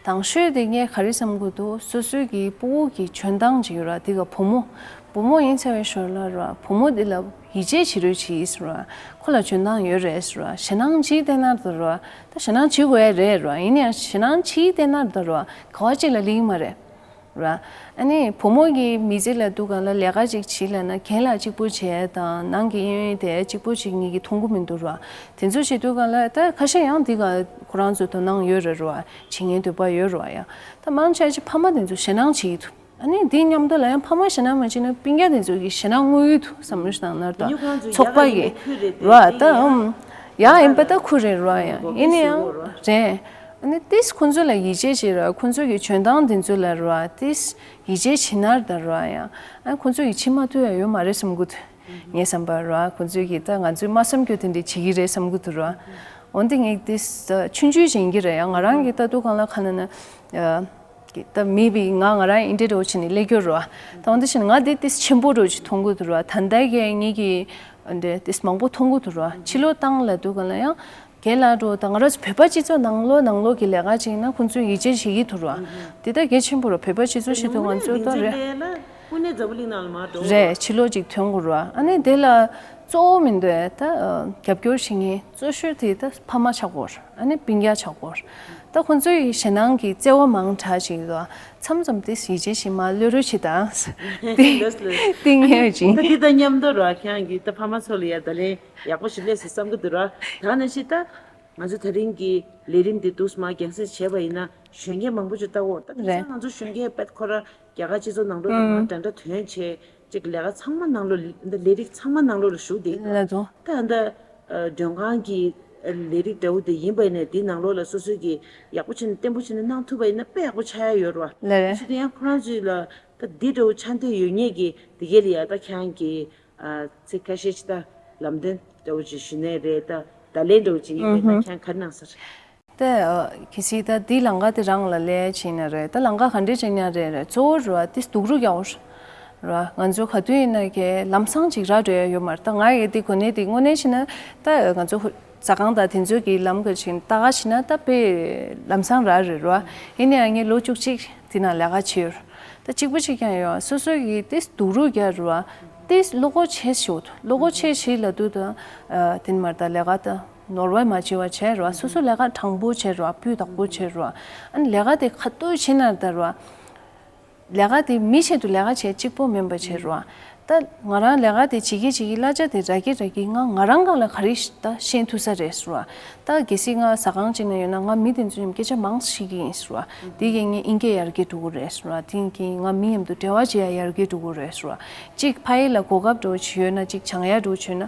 དང་ཤོས་དེ་ངས་ག་རེ་བསམ་གྱི་འདུག་སོ་སོའི་གི་སྤུ་གུ་གི་འཇོན་ཐང་ཅིག་ཡོད་ར། དེ་ག་བུ་མོ། བུ་མོ་ཡིན་ཚར་བའི་ཞོར་ལ་ར་བུ་མོ་འདི་ལ་ཡིད་ཆེས་བྱེད་རོགས་བྱེད་ཟེར་བ། ཁོ་ལ་འཇོན་ཐང་ཡོད་རེད་ཟེར་བ། ཞེད་སྣང་བྱེད་བསྡད་ན་ད་ར། ད་ཞེད་སྣང་བྱེད་དགོས་ཡ་རེད་ར། ཡིན་ན་ཡང་ཞེད་སྣང་བྱེད་བསྡད་ན་ད་ར་ག་བ་གཅིག་ལ་སླེབས་ཀྱི་མ་རེད་ར། ཨ་ནི་བུ་མོ་གི་མི་ཚེ་ལ་འདུག་ག་ལ་ལས་ཀ་ཅིག་བྱེད་ལབ་ན་རྒན་ལགས་གཅིག་པུ་བྱས་དང་ནང་གི་གཡས་གཡོན་དེ་གཅིག་པུ་ཅིག་ངེད་ཀྱིས་མཐོང་གི་མི་འདུག་ར། དེ་ཚོ་བྱེད་དུས་སྒང་ལ་ད་ཁ་ཤས་ཡང་འདི་ག་ཁོ་རང་ཚོ་དོ་སྣང་ཡོད་རེད་ར། བྱེད་མཁན་འདོད་པ་ཡོད་ར་ཡ། ད་མང་ཆེ་ཅིག་ཕ་མ་དེ་ཚོ་ཞེད་སྣང་བྱེད་ཀྱི་འདུག་ཨ་ནི་འདི་མཉམ་དུ་ལ་ཡང་ཕ་མ་ཞེད་སྣང་མ་བྱེད་ན་སྤུན་ཀྱག་དེ་ཚོ་གི་ཞེད་སྣང་དངོས་ཡོད་དུ་བསམ་བློ་ཞིག་བཏང་ན་ད་ཚོགས་པ་གི་ར་ད་ཨམ་ཡ་ཡིན་པ་ད་ཁུ་རེད་ར་ཡ་ཡིན་ན་ཡང་རེད། ཨ་ནི་ཏིས་ཁོང་ཚོ་ལ་ཡིད་ཆེས་བྱེད་ར་ཁོང་ཚོ་གི་འཇོན་ཐང་དེ་ཚོ་ལ་ར་ཏིས་ཡིད་ཆེས་བྱེད་ན་ད་ར་ཡ་ཨ་ཁོང་ཚོ་ཡིད་ཆེས་མ་ཐུབ་ཡ་ཡོད་མ་རེད་བསམ་གི་འདུག་ངའི་བསམ་པར་ར་ཁོང་ཚོས་ཀྱིས་ད་ང་ཚོས་མ་བསམ་རྒྱུ་དེ་འདྲ་བྱེད་ཀྱི་རེད་བསམ་གི་འདུག་ར། འོན་ཏེ་ངས་དེ་ཆུང་ཆུང་བྱེད་ཀྱི་རེད་ཡང་ང་རང་གིས་ད་དུང་གང་ལ་གང་ན་ན་ད་མི་བི་ང་ང་རང་ཨིན་འདྲེ་འདྲ་བོ་བྱས་ནས་སླེབས་རྒྱུ་ར། ད་འོན་ཏེ་བྱས་ན་ང་དེ་དེ་ཆེན་པོ་འདྲ་བོ་ཅིག་མཐོང་གི་འདུག་ར། ད་ལྟ་གི་ངེད་ཀྱི་འདྲེ་དེ་མང་པོ་མཐོང་གི་འདུག་ར། ཕྱི་ལོགས་བཏང་ལ་དུས་གང་ལ་ཡང་། རྒན་ལགས་འགྲོ་ད་ང་རང་ཚོ་བོད་པ་སྤྱི་ཚོགས་ནང་ལོགས་ནང་ལོགས་ཀྱི་ལས་ཀ་ཅིག་ཡིན་ན་ཁོང་ཚོས་ཡིད་ཆེས་བྱེད་ཀྱི་འདུག་ར། དེ་ད་གལ་ཆེན་པོ་ར། བོད་པ་སྤྱི་ཚོགས་ཞིག་ཏུ་ང་ཚོས་ད་རེད། དངོས་གནས་འཛམ་བུ་གླིང་ནང་ལ་མ་འགྲོ་རེད། ཕྱི་ལོགས་ཅིག་ཐོན་དགོས་ར། ཨ་ནི་དེ་ལ་གཙོ་བོ་མི་འདུག་ད་རྒྱབ་སྐྱོར་བྱེད་མཁན་གཙོ་ཤོས་དེ་ད་ཕ་མ་ཆགས་དགོས་ར། ཨ་ནི་སྤུན་ཀྱག་ཆགས་དགོས་ར། ད་ཁོང་ཚོའི་ཞེད་སྣང་གི་བརྩེ་བ་མང་དྲགས་ཅིག་ལ་མཚམས་མཚམས་དེ་ཡིད་ཆེས་ཤིག་མ་གློད་རོགས་བྱེད་དང་། དེ་ལོས་ལོས། དེ་ངས་ཅིང་། ད་དེ་ད་མཉམ་དུ་ར་ཁྱེད་རང་གིས་ད་ཕ་མ་ཚོ་ལ་ཡ་ད་ལན་ཡག་པོ་ཞིག་སླེབས་སོང་བསམ་གི་འདུག་ར། ད་ནང་བཞིན་ད་ང་ཚོ་ད་རིང་གི་ལས་རིམ་འདི་འདུག་སེ་མར་རྒྱང་སྲིང་བྱས་པ་ཡིན་ན་གཞོན་སྐྱེས་མང་པོ་ཅིག་ལྟ་འོ་ད་དེང་རེད། སང་ང་ཚོ་གཞོན་སྐྱེས་དཔེ་ཁོ་ར་རྒྱ་གར་སྤྱི་ཚོགས་ནང་ལོགས་ལ་ཨང་མར་འདྲ་འདྲ་ཐོན་བྱས་ཅིག་ལས་ཀ་ཚང་མ་ནང་ལོགས་ལ་འདི་ལས་རིགས་ཚང་མ་ནང་ལོགས་ལ་ཞུགས་བསྡད་ཡོད་ར། ལགས་སོ། ད་ད་མགྲོན་ཁང་གི་ལས་རིགས་འདྲ་བོ་དེ་ཡིན་པ་ཡིན་ན་དེའི་ནང་ལོགས་ལ་སོ་སོ་གིས་ཡག་པོ་བྱས་ནས་བརྟན་པོ་བྱས་ནས་གནང་ཐུབ་པ་ཡིན་ན་དཔེ་ཡག་པོ་ཆགས་ཡ་ཡོད་ར། ལགས་རེད། ཅི་སྟེ་ཡང་ཁོ་རང་ཚོའི་ལ་ད་འདི་འདྲ་བོ་ཆགས་འདོད་ཡོད་མཁན་གྱི་དེ་གས་ལ་ཡ་ད་ཁྱེད་རང་གིས་ཚིག་ཁ་ཤས་ཅིག་ད་ལམ་སྟོན་འདྲ་བོ་ཅིག་ཞུས་ན་རེད། ད་བརྡ་ལན་འདྲ་བོ་ཅིག་ཡིན་པ་ཡིན་ན་ཨུ་ཧུ། ཁྱེད་རང་ག་རེ་གནང་ས་རེད། ད་གལ་སྲིད་ད་འདི་ལམ་ཁ་དེ་རང་ལ་སླེབས་ཕྱིན་ན་རེད། ད་ལམ་ཁ་ག་འདྲས་ཅིག་ཉར་རེད་རེད། གཙོ་བོ་རེད་བ་དེ་སྡུག་རུས་རྒྱག་འོ་རེད་བ། ང་ཚོ་ག་དུས་ཡིན་ན་གས་ལམ་སང་ཅིག་ར་འགྲོ་ཡ་ཡོད་མ་རེད། ད་ང་ཡི་དེ་གོ་གནས་དེ་དངོས་གནས་བྱས་ན་ད་ང་ཚོ་ཟ་ཁང་དང་དེ་ཚོའི་གི་ལམ་ག་ཅིག་ལྟ་ག་ཕྱིན་ན་ད་དཔེ་ལམ་སང་ར་རེད་རེད་བ། ཡིན་ན་ཡང་ངས་ལོ་བཅུ་གཅིག་དེ་ན་ལས་ཀ་བྱས་ཡོད་རེད། ད་གཅིག་པ་གཅིག་ཀྱང་ཡོད། སོ་སོ་གི་དེ་སྡུག་རུས་རྒྱག་རེད་བ། དེ་བློ་ཁོག་ཆེ་ཤོས་བློ་ཁོག་ཆེ་ཤོས་ལ་དུས་ད་དེ་ནས་མར་ད་ལས་ཀ་ད། ནོར་བ་མ་བྱེད་པ་བྱས་རོ། སོ་སོ་ལས་ཀ་དྲང་པོ་བྱས་རོ། སྤུས་དག་པོ་བྱས་རོ། ཨ་ནི་ལས་ཀ་དེ་ཁ་ཐུག་བྱེད་ན་ད་རོ། ལས་ཀ་དེ་མི་ཆེད་དུ་ལས་ཀ་བྱེད་གཅིག་པོ་མིན་པ་བྱས་རོ། ད་ང་རང་ལས་ཀ་དེ་བྱེད་ཀྱི་བྱེད་ཀྱི་གླ་ཆ་དེ་རག་གི་རག་གི་ང་ང་རང་སྒང་ལ་ག་རེ་ད་ཤེས་ཐུབ་ས་རེད་རོ། ད་གལ་སྲིད་ང་ཟ་ཁང་ཅིག་ན་ཡོད་ན་ང་མི་དེ་ཚོ་མཉམ་སྐད་ཆ་མང་བཤད་ཀྱི་ཡིན་རོ། དེ་གི་ངའི་དབྱིན་སྐད་ཡར་རྒྱས་འགྲོ་གི་རེད་རོ། དེ་གི་ང་མི་མཉམ་དུ་འབྲེལ་བ་བྱེད་ཡ་ཡར་རྒྱས་འགྲོ་གི་རེད་རོ། གཅིག་ཕ་ཡུལ་ལ་གོ་སྐབས་འགྲོ་བྱེད་ཡོད་ན་གཅིག་སྦྱང་ཡ་འགྲོ་བྱེད་ན།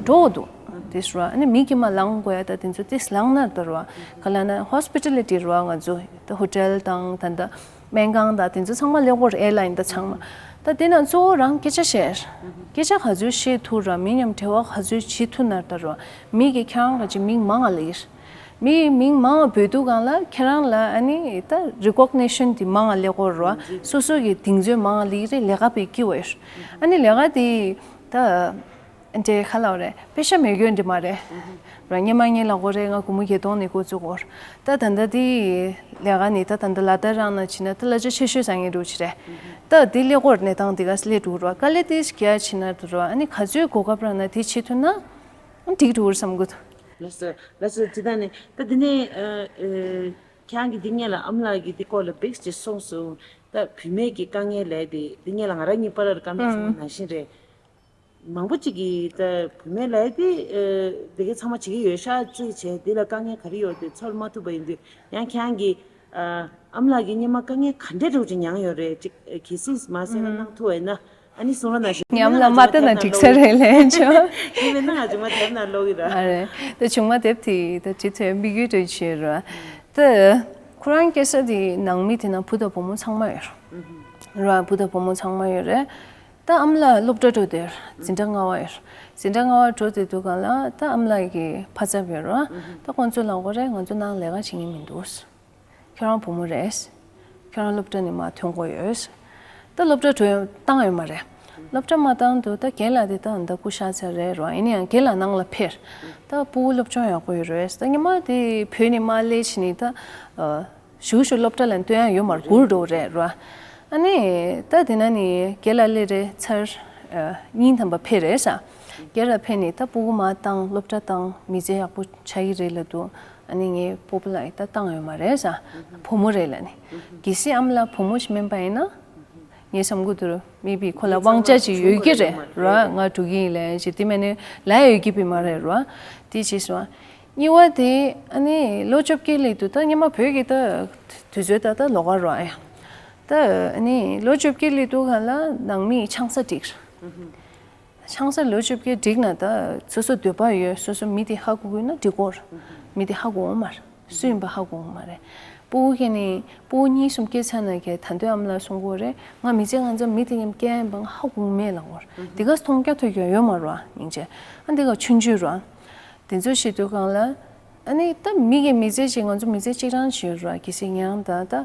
འགྲོ་འདུག་དེ་ཟེར་བ་ཨ་ནི་མི་དཀྱུས་མ་ལངས་དགོས་ཡ་ད་དེ་ཚོ་དེ་ལངས་ན་ད་ར་བ་ག་ལ་ན་ཧོ་སི་པི་ཊ་ལི་ཊི་ར་བ་ང་ཚོ་ད་ཧོ་ཊེལ་དང་ད་ད་སྨན་ཁང་དང་དེ་ཚོ་ཚང་མ་ལེགས་པོར་ཨེར་ལ་ཡིན་ད་ཚང་མ་ད་དེ་ན་གཙོ་བོ་རང་སྐད་ཆ་བཤད་སྐད་ཆ་ག་ཚོད་བཤད་ཐུབ་ར་མི་མཉམ་འབྲེལ་བ་ག་ཚོད་བྱེད་ཐུབ་ན་ད་ར་བ་མི་གི་ཁྱེད་རང་ག་ཅིག་མིང་མང་ང་ལེགས་མི་མིང་མང་ང་འབོད་དུས་སྒང་ལ་ཁྱེད་རང་ལ་ཨ་ནི་ད་རི་ཀོག་ནི་ཤན་དེ་མང་ང་ལེགས་པོ་ར་བ་སོ་སོ་གི་གདེང་ཚོད་མང་ང་ལེགས་རེད་ལས་ཀ་པའི་སྐྱིད་པ་ཨ་ནི་ལས་ཀ་དེ་ད། འདྲེ་ཁ་ལ་རེད་པེ་ཤ་མེད་གྱོན་འདི་མ་རེད། ར་སྙེ་མ་སྙེ་ལ་གོ་རེད་ང་སྒོར་མོ་བརྒྱད་སྟོང་ནས་འགོ་བཙུགས་གོ་ར། ད་ད་ལྟ་དེ་ལས་ཀ་ནི་ད་ད་ལྟ་ལ་དྭགས་རང་ན་ཕྱིན་ན་ད་གླ་ཆ་ཆེ་ཤོས་ཟ་ངེས་འགྲོ་ཆི་རེད། ད་དེ་ལས་གོར་གནས་སྟངས་དེ་ག་སླེ་འགྲོ་ར་དཀའ་ལས་དེ་རྒྱ་ཕྱིན་ན་འགྲོ་ར་ཨ་ནི་ག་ཚོད་གོ་སྐབས་རག་ན་དེ་བྱེད་ཐུབ་ན་འགྲིག་འགྲོ་བསམ་གི་འདུག་ལགས་སོ་ལགས་སོ་ཇི་ལྟར་ནི་ད་དེ་ནས་ཁྱེད་རང་གི་འདི་སྔོན་ལ་ཨ་མ་ལགས་ཀྱིས་འདི་སྐོར་ལ་བེགས་ཅིག་གསུངས་སོང་། ད་བུད་མེད་ཀྱི་དཀའ་ངལ་ལས་དེ་འདི་སྔོན་ལ་ང་རང་གཉིས་པར་ར་བཀའ་མོལ་གསུངས་པ་ནང་བཞིན་རེད། མང་པོ་ཅིག་གིས་ད་བུད་མེད་ལབ་ཡ་དེ་དེ་གའི་ཚང་མ་བྱེད་ཀྱི་ཡོད་ཤག་ཅིག་བྱས་དེ་ལ་དཀའ་ངལ་ག་རེ་ཡོད་དེ་ཚོར་མ་ཐུབ་པ་ཡིན་དུས་ཡང་ཁྱེད་རང་གིས་ཨ་མ་ལགས་ཀྱིས་སྔོན་མ་དཀའ་ངལ་ག་འདྲས་འདྲ་བོ་ཅིག་མྱངས་ཡོད་རེད་ཅིག་གལ་སྲིད་མ་གསལ་ན་གནང་ཐུབ་པ་ཡིན་ན་ཨ་ནི་གསུང་རོགས་གནང་ཞུ། ཉམས་ལ་མ་བལྟས་ན་འགྲིག་ས་རེད་ལན་ཆོག་ཡིན་མིན་ན་ང་ཆུང་མ་དེབ་ནང་ཀློག་གི་ར། ཨ་རེད་ད་ཆུང་མ་དེབ་དེ་ད་བྲིས་ཐོན་དམིགས་ཡུལ་འདྲ་བྱས་ར་ད་ཁོ་རང་སྐྱེ་ས་དེ་ནང་མི་དེ་ན་བུ་དང་བུ་མོ་ཚང་མ་ཡོད་ར་བུ་དང་བུ་མོ་ཚང་མ་ཡོད་རེད། ད་ཨ་མ་ལགས་སློབ་གྲྭ་འགྲོ་དེར་འཛིན་གྲྭ་ལྔ་པ་ཡོད། འཛིན་གྲྭ་ལྔ་པ་འགྲོ་དེ་དུས་སྒང་ལ་ད་ཨ་མ་ལགས་ཀྱི་ཕ་ཚབ་ཡོད་ར། ད་ཁོང་ཚོ་ལ་གོ་རེ་ང་ཚོ་ནང་ལས་ཀ་བྱེད་མཁན་མི་འདུག་ཁྱོད་རང་བུ་མོ་རེད། ཁྱོད་རང་སློབ་གྲྭ་ནས་མར་ཐོན་དགོས་ཡོད། ད་སློབ་གྲྭ་འགྲོ་བཏང་ཡོད་མ་རེད། སློབ་གྲྭ་མ་བཏང་དུས་ད་རྒན་ལགས་དེ་ད་ད་སྐུ་གཤེགས་ཚར་རེད་ར་ཡིན་ན་ཡང་རྒན་ལགས་ནང་ལ་ཕེབས། ད་སྤུ་གུ་སློབ་སྦྱོང་ཡག་པོ་ཡོད་རེད་ད་སྔོན་མ་དེ་བོད་ནས་མར་སླེབས་ཕྱིན་ནས་ད། ཞུ་ཞུ་སློབ་གྲྭ་ལ་སྟོན་ཡ་ཡོད་མ་རེད་སྒུར་འགྲོ་རེད་ར། ཨ་ནི་ད་དེ་ན་ནི་རྒན་ལགས་སླེབས་རེད་ཚར་ཨ་སྙིང་ཐམ་པ་ཕེབས་རེད་ས། རྒན་ལགས་ཕེབས་ནི་ད་སྤུ་གུ་མར་བཏང་སློབ་གྲྭ་བཏང་མི་ཚེ་ཡག་པོ་ཆགས་ཀྱི་རེད་ལབ་འདུག་ཨ་ནི་ངའི་སྤོ་བོ་ལགས་ད་བཏང་ཡོད་མ་རེད་ས། བུ་མོ་རེད་ལབ་ནི། གལ་སྲིད་ཨ་མ་ལགས་བུ་མོ་ཞིག་མིན་པ་ཡིན་ན། ངས་བསམ་གི་འདུག་ར་མི་བི་ཁོ་ལ་དབང་ཆ་ཅིག་ཡོད་ཀྱི་རེད་ར་ང་འགྲོ་གི་ཡིན་ལབ་ཅིག་དེ་མིན་ནི་ལབ་ཡོད་ཀྱི་བི་མ་རེད་ར། དེ་ཅིག་སོང་། གཉིས་པ་དེ་ཨ་ནི་ལོ་བཅོ་བརྒྱད་སླེབས་དུས་ད་སྔོན་མ་བོད་ཀྱི་ད་དུས་ཚོད་ད་ད་ལོགས་ཀ་ར་ཨ་ཡ། ད་ ད་ཨ་ནི་ལོ་བཅོ་བརྒྱད་སླེབས་དུས་སྒང་ལ་ནང་མིས་ཆང་ས་སྒྲིག་ཆང་ས་ལོ་བཅོ་བརྒྱད་སྒྲིག་ན་ད་སོ་སོ་འདོད་པ་ཡོད། སོ་སོ་མི་དེ་ཧ་གོ་གི་ཡོད་ན་འགྲིག་གོ། མི་དེ་ཧ་གོ་འོང་མ་རེད། སུ་ཡིན་པ་ཧ་གོ་འོང་མ་རེད། སྤུ་གུ་གིས་ནི་སྤུ་གུ་གཉིས་གསུམ་སྐྱེས་ཚར་ན་གི་ད་དུང་ཨ་མ་ལགས་གསུང་གི་ཡོད་རེད། ང་མི་ཚེ་གང་ཚང་མི་དེ་མཉམ་སྐྱེལ་ཡིན་པ་ང་ཧ་གོ་གི་མེད་ལབ་ཡོད་རེད། དེ་ག་མཐོང་རྒྱ་ཐོས་རྒྱ་ཡོད་མ་རེད་བ། སྙིང་རྗེ། ཨ་འདི་ག་ཆུང་ཆུང་རེད་བ། དེ་ཚོ་བཤད་དུས་སྒང་ལ། ཨ་ནི་ད་མི་གི་མི་ཚེ་ཅིག་ང་ཚོ་མི་ཚེ་གཅིག་རང་ཅིག་ཡོད་རེད་བ། གལ་སྲིད་ངས་ད་ད་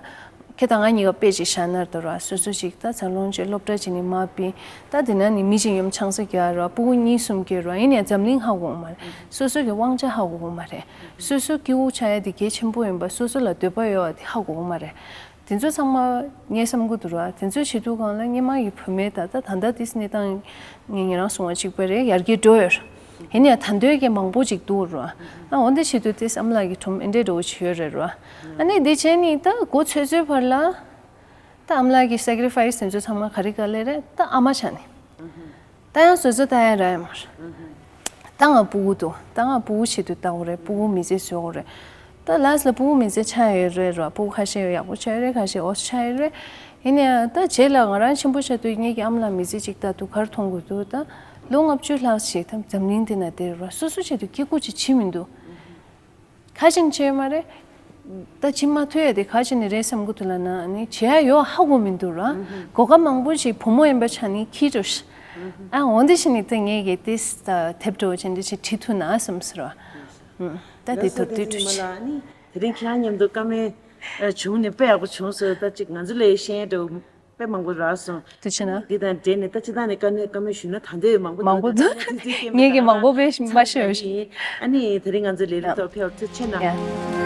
ཁྱེད་དང་ང་གཉིས་ཀ་དཔེ་ཅིག་བཞག་ན་ད་ར། སོ་སོ་ཅིག་ད་འཚར་ལོངས་ཅིག་སློབ་གྲྭ་ཅིག་ནས་མར་ཕུད། ད་དེ་ན་ནི་མི་ཅིག་མཉམ་ཆང་ས་རྒྱག་ར། སྤུ་གུ་གཉིས་གསུམ་སྐྱེས་ར། ཡིན་ནའི་འཛམ་གླིང་ཧ་གོ་གི་མ་རེད། སོ་སོ་གི་དབང་ཆ་ཧ་གོ་གི་མ་རེད། སོ་སོ་སྐྱེ་བོ་ཆགས་ཡ་དེ་གལ་ཆེན་པོ་ཡིན་པ། སོ་སོ་ལ་འདོད་པ་ཡོད་པ་དེ་ཧ་གོ་གི་མ་རེད། དེ་ཚོ་ཚང་མ་ངས་བསམ་གི་འདུག་ར། དེ་ཚོ་བྱེད་དུས་སྒང་ལ་སྔོན་མ་གི་བུད་མེད་ད་ད་ད་ལྟ་དེ་གནས་སྟངས་ངས་ཉེ་རང་གསུང་བ་གཅིག་པ་རེད། ཡར་རྒྱས་འགྲོ་ཡོད། ཡིན་ཡང་ད་འདོད་ཀྱི་མང་པོ་ཅིག་འདུག་ར། ཨ་འོ་འདི་བྱེད་དུས་དེ་བསམ་ལགས་ཀྱི་སྒྲུང་འདི་འདྲ་འདྲ་བོ་ཅིག་ཡོད་རེད་ར། ཨ་ནི་འདི་བྱས་ནི་ད་འགོ་ཚོད་ཚོད་བར་ལ། ད་ཨ་མ་ལགས་ཀྱི་སེ་ཀི་རི་ཕ་ཡི་སི་དེ་ཚོ་ཚང་མ་ག་རེ་ག་ལེ་རེད། ད་ཨ་མ་ཆགས་ནི། ད་ཡང་བཟོ་བཟོ་ལྟ་ཡ་རག་ཡ་མ་རེད། ད་ང་སྤུ་གུ་འདུག་ད་ང་སྤུ་གུ་ཆེད་དུ་ལྟ་དགོས་རེད། སྤུ་གུ་མི་ཚེ་བཟོ་དགོས་རེད། ད་ལ་སི་ལ་སྤུ་གུ་མི་ཚེ་ཆགས་ཡོད་རེད་ར། སྤུ་གུ་ཁ་ཤས་ཡག་པོ་ཆགས་ཡོད་རེད། ཁ་ཤས་འོ་ཆགས་ཡོད་རེད། ཡིན་ནའང་ད་རྗེས་ལ་ང་རང་ཆེན་པོ་ཆགས་དུས་ངེད་ཀྱི་ཨ་མ་ལགས་མི་ཚེ་གཅིག་ལྟ་དུས་ག་རེ་མཐོང་དགོས་འདུག་ད་ལོ་ལྔ་བཅུ་ལྷག་ཞིག་ད་འཛམ་གླིང་འདི་ན་བསྡད་ར། སོ་སོ་ཆེད་དུ་སྐྱིད་པོ་ཅིག་བྱེད་མི་འདུག་ག་ཅིག་བྱས་མ་རེད། ད་བྱེད་མ་ཐུབ་ཡ་དེ་ག་ཅིག་ནས་རེད་བསམ་གི་འདུག་ལབ་ན། ཨ་ནི་བྱེད་ཡ་ཡོད་ཧ་གོ་མི་འདུག་ར། གོ་སྐབས་མང་པོ་ཞིག་བུ་མོ་ཡིན་པ་ཆགས་ནས་འཁྱེར་འགྲོ་ཤི། ཨ་འོ་འདི་ཞིག་ནི་ད་ངས་གི་ཏིས་ད་དེབ་འདྲ་བོ་ཅན་འདི་ཞིག་བྲིས་ཐུབ་ན་བསམ་ཟེར་བ། ད་དེ་ཐུབ་དུས་འགྲོ་ཤི། ཨ་ནི་དེ་རིང་ཁྱེད་རང་མཉམ་དུ་བཀའ་མོལ་བྱུང་ནས་དཔེ་ཡག་པོ་བྱུང་སོང་། ད་ཅིག་ང་ཚོ་ལ་བཤད་འདྲ་བོ་དཔེ་མང་པོ་རག་སོང་། དེ་བྱས་ན། འདི་དང་འབྲེལ་ནས་ད་ཅི་ད་ནས་བཀའ་མོལ་བཀའ་མོལ་ཞུས་ན་ད་འདོད་མང་པོ་མང་པོ་འདུག་འདུག་ངས་ཀྱི་མང་པོ་དཔེ་མ་ཤེས་ཡོད་ཤི། ཨ་ནི་དེ་རིང་ང་ཚོ་ལས་རིམ་ཐོག་ཕེབས་ཐུགས་རྗེ་ཆེ་གནང་། ཡ།